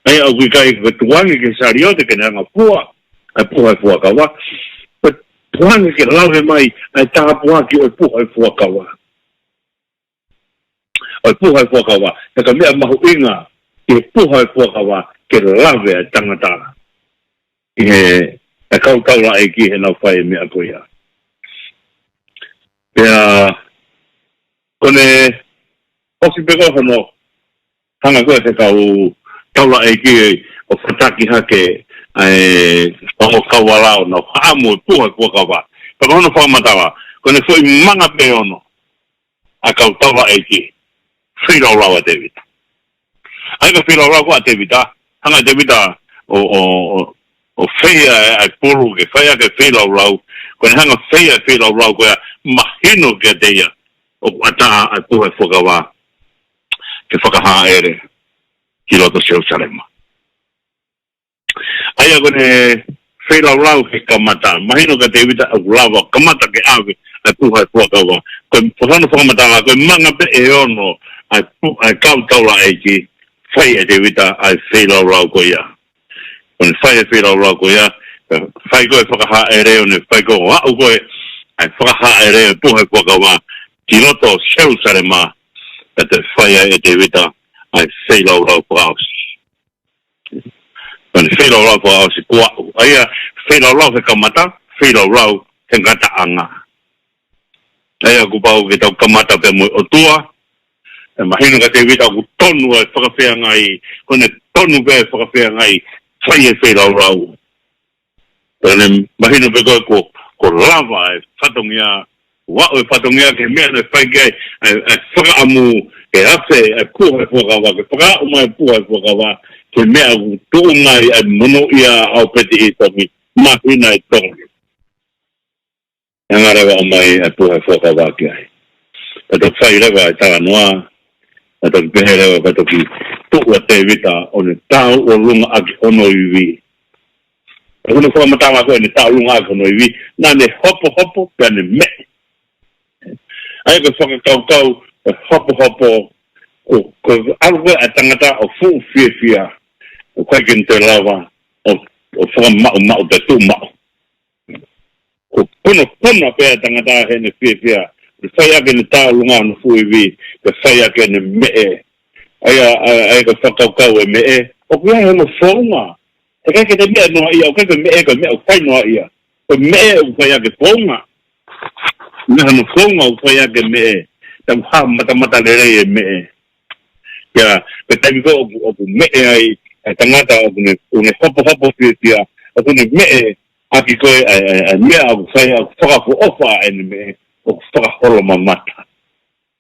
ʻA ia ʻoku ʻikai ko e tukuange ki he saliote ke ne hanga ʻo fua ʻa e puha ʻo e fuakava. Ko e tukuange ke lave mai ʻa e tāpuaki ʻo e puha ʻo e fuakava. ʻo e puha ʻo e fuakava, he ko e meʻa mahuʻinga ki he puha ʻo e fuakava ke lave ʻa e tangata ʻi he, ʻa e kau taulaʻeiki heʻenau fai e meʻa ko ia. Pea, ko ʻene ʻosi pē ko ē hono hanga ko ē ʻe he kau taulaʻeiki ʻo fataki hake ʻa e kau, kau ala ʻo nau haʻamo e puha ʻo e fuakava. Pea ko hono fakamatala, ko ʻene foʻi manga pē ʻe ono ʻa e kau taulaʻeiki, feilaulau ʻa Tēvita. ʻA ia ko e feilaulau ko ē ʻa Tēvita, hanga ʻe Tēvita ʻo, ʻo, ʻo, ʻo fai ʻa e, ʻa e pulu ke fai ʻaki e feilaulau, ko ʻene hanga ʻo fai ʻa e feilaulau ko ia, mahino kiate ia ʻoku ʻatā ʻa e puha ʻo e fuakava ke fakahaʻele ki loto Selusalema. ʻA ia ko ʻene feilaulau ke kamata, mahino kia Tēvita ʻoku lava kamata ke ʻave ʻa e puha ʻo e fuakava. Ko e, ko hono fakamatala, ko e manga pē ʻe ono ʻa e pu-, ʻa e kau taulaʻeiki, fai ʻe Tēvita ʻa e feilaulau ko ia. Ko ʻene fai e feilaulau ko ia, fai ko ē e fakahaʻele, ʻo ne fai ko ē ʻo aʻu ko ē ʻa e fakahaʻele e puha ʻo e fuakava ki loto Selusalema, pea toe fai ai ʻe Tēvita ʻa e feilaulau fakaʻosi. Ko ʻene feilaulau fakaʻosi ko ē, ʻa ia, feilaulau he kamata, feilaulau he ngataʻanga. ʻA ia kuo pau ke tau kamata pē mo e ʻOtua, ʻe mahino kia Tēvita ʻoku tonu ʻa e fakafeangai, ko ʻene tonu pē ʻa e fakafeangai, fai e feilaulau. Pea ʻoku mahino pē ko ē kuo, kuo lava e fatongia, ʻo aʻu e fatongia ki he meʻa naʻe fai ki ai ʻa e, ʻa e fakaʻamu ke ʻave ʻa e puha ʻo e fuakava, ke fakaaʻu mai e puha ʻo e fuakava ki he meʻa ʻoku tuʻunga ai ʻa e monūʻia ʻa ʻOpeti-ʻItomi, māhina ʻe tolu. Hanga leva ʻo ʻomai ʻa e puha ʻo e fuakava ki ai. Pea toki fai leva e talanoa, pea toki pehē leva, pea toki tuʻu ʻa Tēvita ʻo ne tauʻolunga ʻaki hono ivi. Pea ko hono fakamatala ko ē ʻene tauʻolunga ʻaki hono ivi, naʻa ne hopohopo pea ne meʻe. ʻA ia ko e fakakaukau ʻo e hopohopo, ko, ko e ʻalu ko ē ʻa e tangata ʻo fuʻu fiefia, ʻoku ʻikai ke ne toe lava ʻo, ʻo fakamaʻumaʻu pe tuʻu maʻu. Ko e punapuna pē ʻa e tangata heʻene fiefia, ʻo fai ʻaki ʻene tauʻolunga hono fuʻu ivi, ʻo fai ʻaki ʻene meʻe. ʻA ia, ʻa ia, ʻa ia ko e fakakaukau e meʻe, ʻoku ʻi ai hono founga. He ʻikai ke te meʻe noaʻia, ʻoku ʻikai ke meʻe, ko e meʻa ʻoku fai noaʻia. Ko e meʻe ʻoku fai ʻaki e founga. Meʻa hono founga ʻoku fai ʻaki e meʻe. Tau hā matamata lelei e meʻe. Ia, ko e taimi ko ē ʻoku, ʻoku meʻe ai ʻa e tangata ʻoku ne, ʻoku ne hopohopo fiefia, ʻoku ne meʻe ʻaki ko ē ʻa e, ʻa e, ʻa e meʻa ʻoku fai ʻoku fakaʻofoʻofa ʻene meʻe, ʻoku fakaholomamata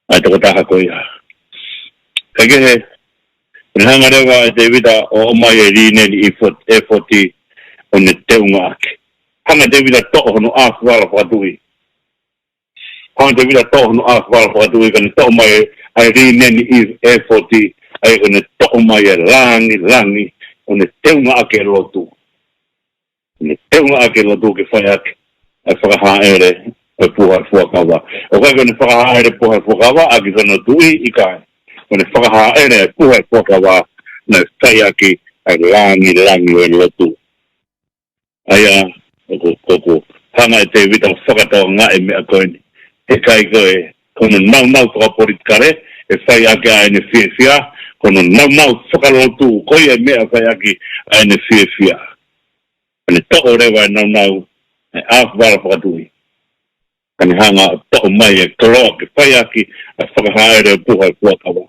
ʻa e tokotaha ko ia. Kae kehe, ne hanga leva ʻe Tēvita ʻo ʻomai e līneni ʻi fot-, ʻefoti ʻo ne teunga ʻaki. Hanga ʻe Tēvita ʻo toʻo hono ʻafu vala fakatuʻi. Hanga ʻe Tēvita ʻo toʻo hono ʻafu vala fakatuʻi, ka ne toʻo mai ʻa e līneni ʻi ʻefoti, ʻa ia ko ʻene toʻo mai e langilangi, ʻo ne teunga ʻaki e lotu. Ne teunga ʻaki e lotu ke fai ʻaki ʻa e fakahaʻele ʻo e puha ʻo e fuakava. ʻOku ʻikai ko ʻene fakahaʻele e puha ʻo e fuakava ʻaki hono tuʻi, ʻikai. Ko ʻene fakahaʻele e puha ʻo e fuakava naʻe fai ʻaki ʻa e langilangi ʻo e lotu. ʻA ia, ʻoku, ʻoku hanga ʻe Tēvita ʻo fakatokangaʻi e meʻa ko eni. He ʻikai ko e, ko hono naunau fakapolitikale ʻe fai ʻaki ʻa ʻene fiefia, ko hono naunau fakalotu ko ia e meʻa ʻe fai ʻaki ʻa ʻene fiefia. Ka ne toʻo leva e naunau, e ʻafu vala fakatuʻi. Ka ne hanga ʻo toʻo mai e koloa ke fai ʻaki ʻa e fakahaʻele ʻo e puha ʻo e fuakava.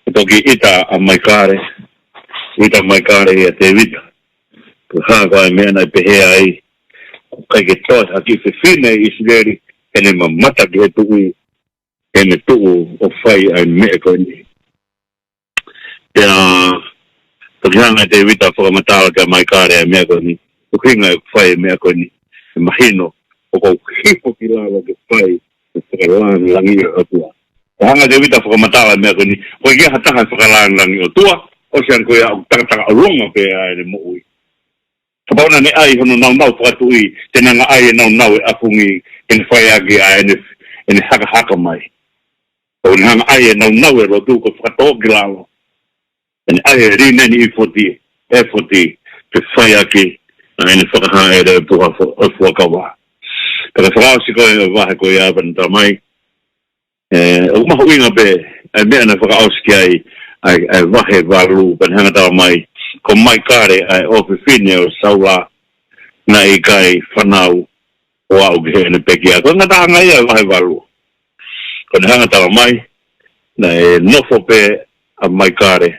Ko e toki ʻita ʻa Maikale, ʻita ʻa Maikale ʻia Tēvita. Ko e hā ko ā e meʻa naʻe pehē ai, ʻoku ʻikai ke toe ha kiʻi fefine ʻi ʻIsileli, ʻe ne mamata ki he tuʻi, ʻe ne tuʻu ʻo fai ʻa e meʻa ko eni. Pea, toki hanga ʻe Tēvita ʻo fakamatala kia Maikale ʻa e meʻa ko eni, ʻuhinga ʻeku fai e meʻa ko eni, ʻe mahino ʻoku ou hifo ki lalo ke fai e fakalangilangi ʻo e ʻOtua. Pea hanga ʻe Tēvita ʻo fakamatala e meʻa ko eni, ʻoku ʻikai ha taha ʻe fakalangilangi e ʻOtua, ʻosi ange ko ia ʻoku takatakaʻolunga pē ʻa ʻene moʻui. Kapau naʻa ne ʻai hono naunau fakatuʻi, te ne hanga ʻai e naunau e ʻafungi, ke ne fai ʻaki ʻa ʻene, ʻene hakahaka mai. ʻO ne hanga ʻai e naunau e lotu ko e fakatō ki lalo. Te ne ʻai e līneni ʻefoti, ʻefoti, ke fai ʻaki ʻa ʻene fakahaʻele e puha fo-, ʻo e fuakava. Pea ko e fakaʻosi ko ē e vahe ko ia pea ne talamai, ʻOku mahuʻinga pē ʻa e meʻa naʻe fakaʻosi ki ai ʻa e vahe valu, pea ne hanga ʻo tala mai ko Maikale ʻa e ʻofefine ʻo Saula, naʻe ʻikai fanau ʻo aʻu ki heʻene pekia. Ko e ngataʻanga ia ʻo e vahe valu. Ko ʻene hanga ʻo tala mai naʻe nofo pē ʻa Maikale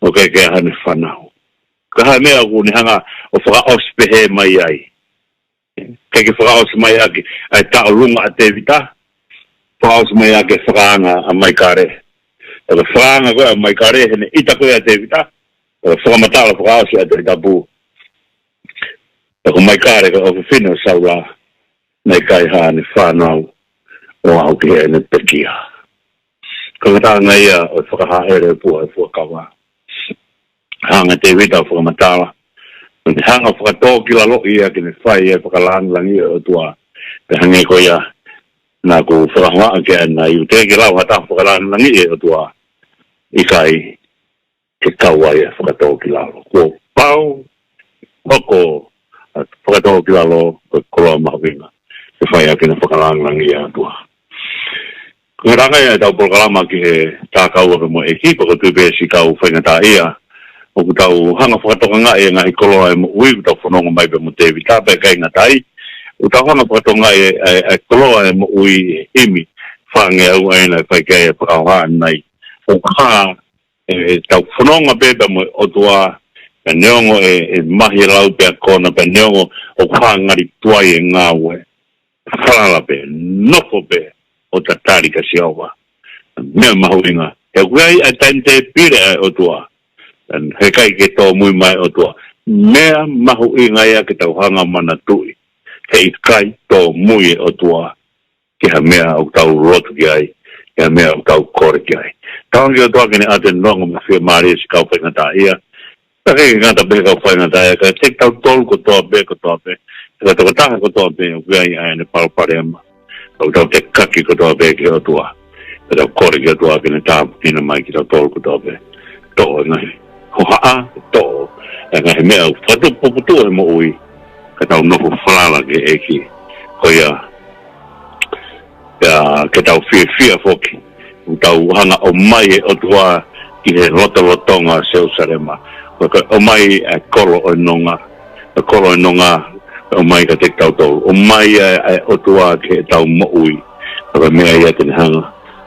ʻo ʻikai ke ʻi ai haʻane fanau. Ka ko e hā e meʻa ʻoku ne hanga ʻo fakaʻosi pehē mai ai? ʻIkai ke fakaʻosi mai ʻaki ʻa e taʻolunga ʻa Tēvita, fakaʻosi mai ʻaki e fakaanga ʻa Maikale. Ko e fakaanga ko ē ʻa Maikale heʻene ʻita ko ē ʻa Tēvita, ko e fakamatala fakaʻosi ʻa e Tohi Tapu. Ko Maikale ko e ʻofefine ʻo Saula, naʻe ʻikai haʻane fanau ʻo aʻu ki heʻene pekia. Ko e ngataʻanga ia ʻo e fakahaʻele ʻo e pua ʻo e fuakava. Hanga ʻe Tēvita ʻo fakamatala, ne hanga ʻo fakatōkilaloʻi ia ke ne fai e fakalāngilangiʻi ʻo e ʻOtua. Pea hangē ko ia naʻa ku fakahohaʻa ki ai, naʻe ʻikai ke lau ha taha fakalāngilangiʻi e ʻOtua ʻikai ke kau ai e fakatōkilalo. Kuo pau ʻo hoko ʻa e fakatōkilalo ko e koloa mahuʻinga ke fai ʻaki ʻene fakalāngilangiʻi ʻa e ʻOtua. Ko e ngataʻanga ia ʻetau polokalama ki he Tākaua pea mo e ʻEiki, pea ʻoku ou tui pē siʻi kau faingataʻaʻia ʻoku tau hanga ʻo fakatokangaʻi e ngaahi koloa ʻo e moʻui, ʻoku tau fononga mai pea mo Tēvita, pea ʻikai ngata ai, ʻoku tau hanga ʻo fakatokangaʻi e, e, e koloa ʻo e moʻui ʻi he himi fāngeau ʻa ē naʻe fai ki ai e fakahohaʻa ni. ʻOku hā ʻe, ʻetau fononga pē pea mo e ʻOtua, pea neongo e, e mahi e lau pea kona, pea neongo ʻoku hā ngali tuai e ngāue, falala pē, nofo pē ʻo tatali kia Sihova. Meʻa mahuʻinga, he ʻoku ʻi ai ʻa e taimi tēpile ʻa e ʻOtua. He ʻikai ke tōmui mai e ʻOtua. Meʻa mahuʻinga ia ke tau hanga ʻo manatuʻi, he ʻikai tōmui e ʻOtua ki ha meʻa ʻoku tau lotu ki ai, ki ha meʻa ʻoku tau kole ki ai. Tauange ki he ʻOtua ke ne ʻatu e nonga mo e fiemālie siʻi kau faingataʻaʻia. Ka ʻikai ke ngata pē he kau faingataʻaʻia, ka kiate kitautolu kotoa pē, kotoa pē. He ko e tokotaha kotoa pē ʻoku ʻi ai ʻa ʻene palopalema, ʻoku tau tekaki kotoa pē ki he ʻOtua. Pea tau kole ki he ʻOtua ke ne tāpuekina mai kitautolu kotoa pē. Toʻo e ngaahi hohaʻa, toʻo e ngaahi meʻa ʻoku fakatupu puputuʻu he moʻui, ka tau nofo falala ki he ʻEiki. Ko ia, pea ke tau fiefia foki, ʻoku tau hanga ʻo ʻomai e ʻOtua ki he lotolotonga ʻo Selūsalema. Ko e ʻomai e kolo ʻo e nonga, e kolo ʻo e nonga, ʻomai kiate kitautolu. ʻOmai ʻa e, ʻa e ʻOtua ki heʻetau moʻui. Ko e meʻa ia te ne hanga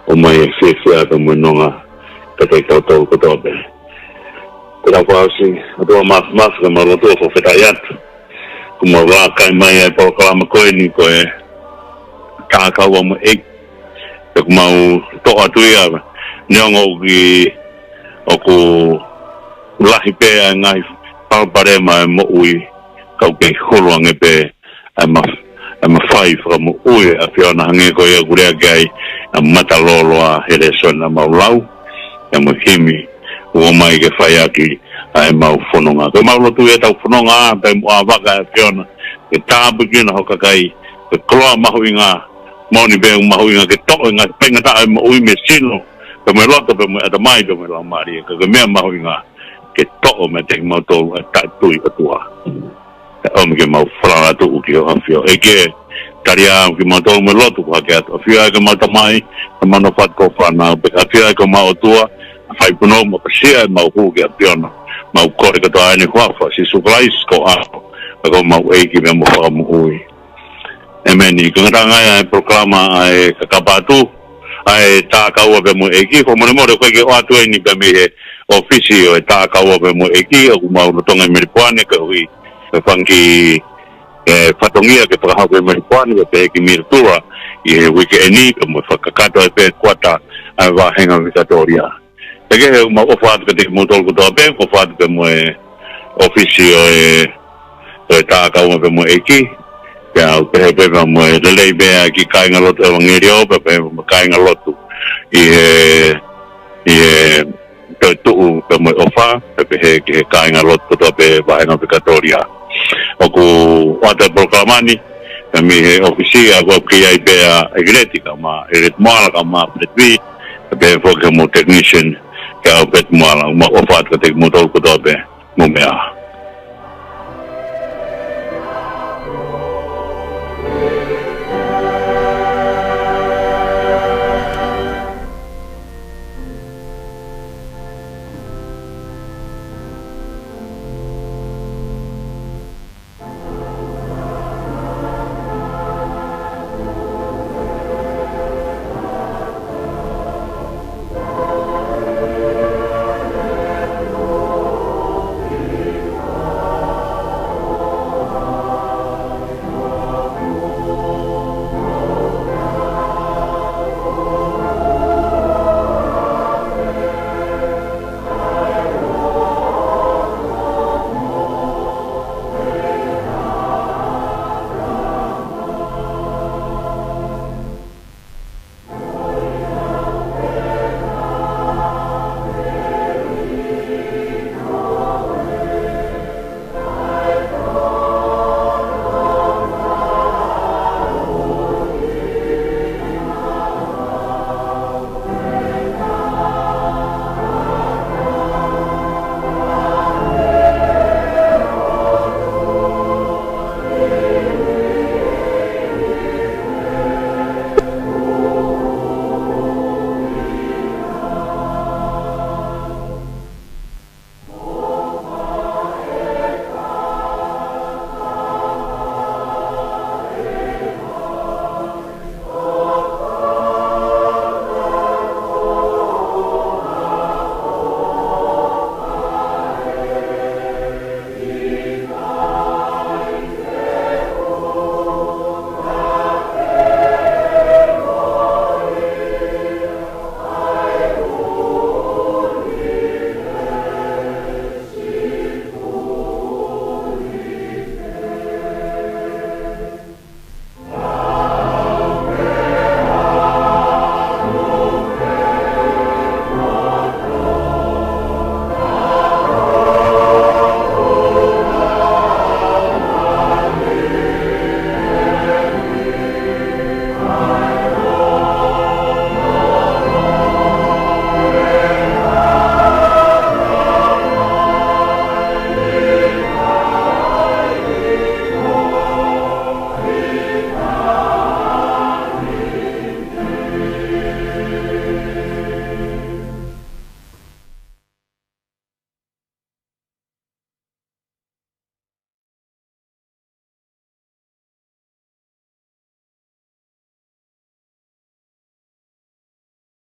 ʻo ʻomai e fiefia pea mo e nonga kiate kitautolu kotoa pē. Ko e tau fakaʻosi, ʻOtua Māfimafi, ko ʻemau lotu ʻo fakafetaʻi atu. Kuo mau laka mai ʻa e polokalama ko eni ko e Tākaua mo e ʻEiki. Pea kuo mau toʻo atu ia, neongo ʻoku, ʻoku lahi pē ʻa e ngaahi palopalema ʻo e moʻui, ka ʻoku kei hulu ange pē ʻa e ma-, ʻa e mafai fakamoʻui ʻa e ʻAfiona, hangē ko ia ʻoku lea ki ai ʻa e mata lōloa he lēsoni naʻa mau lau, ʻa e mo e himi, ʻoku ʻomai ke fai ʻaki ʻa ʻemau fononga. Ko ʻemau lotu ia ʻetau fononga, ʻa e taimi ʻoku ʻave ʻa e ʻAfiona ke tāpuekina ho kakai, ko e koloa mahuʻinga, moʻoni pē ʻoku mahuʻinga ke toʻo e ngaahi faingataʻa ʻo e moʻui mei he sino, pea mo e loto, pea mo e ʻatamai, pea mo e laumālie, ka ko e meʻa mahuʻinga ke toʻo meiate kimautolu ʻa e taʻetui ʻOtua. Pea ʻomi ke mau falala atu ki ho ʻAfio. ʻEiki, tali ā kimautolu mo e lotu kuo hake atu. ʻAfio ā ʻemau tamai, ʻemau nofo atu ko e fānau, pea ʻafio ā ko homau ʻOtua, ʻa e fai punou mo ʻapasia ʻemau hū ki he ʻAfiona. Mau kole kotoa ʻi he huafa ʻo Sīsū Kalaisi ko e ʻAlo, ko homau ʻEiki pea mo e Fakamoʻui. ʻĒmeni. Ko e ngataʻanga ia ʻa e polokalama ʻa e Kakapa Atu, ʻa e Tākaua pea mo e ʻEiki. Fakamolemole ʻoku ʻikai ke ʻoatu eni pea mei he ʻōfisi ʻo e Tākaua pea mo e ʻEiki, ʻoku mau lolotonga ʻi Melipoane, koeʻuhi ko e fanga kiʻi, ē, fatongia ke fakahoko ʻi Melipoane, pea pehē ki Mildura ʻi he uike ni, pea mo e fakakakato ʻa e pē kuata ʻa e vāhenga Vikatōlia. Pea ke he ʻoku mau ʻofa atu kiate kimoutolu kotoa pē, ʻofa atu pē mo e ʻōfisi ʻo e, ʻo e Tākaua pea mo e ʻEiki, pea u pehē pē pea mo e lelei pē ʻa e kiʻi kāingalotu ʻevangeliō, pea pehē mo e kāingalotu ʻi he, ʻi he toetuʻu pea mo e ʻofa, pea pehē ki he kāingalotu kotoa pē vāhenga Vikatōlia. ʻOku ʻoatu ʻa e polokalama ni, pea mei he ʻōfisi ʻa ia ʻoku kei ʻi ai pē ʻa ʻEkileti kae ʻumaʻā ʻEkileti Moala kae ʻumaʻā Fred V, pea pehē foki ki hoʻomou technician, kia Albert Moala, ʻoku mau ʻofa atu kiate kimoutolu kotoa pē, mou meʻa ā.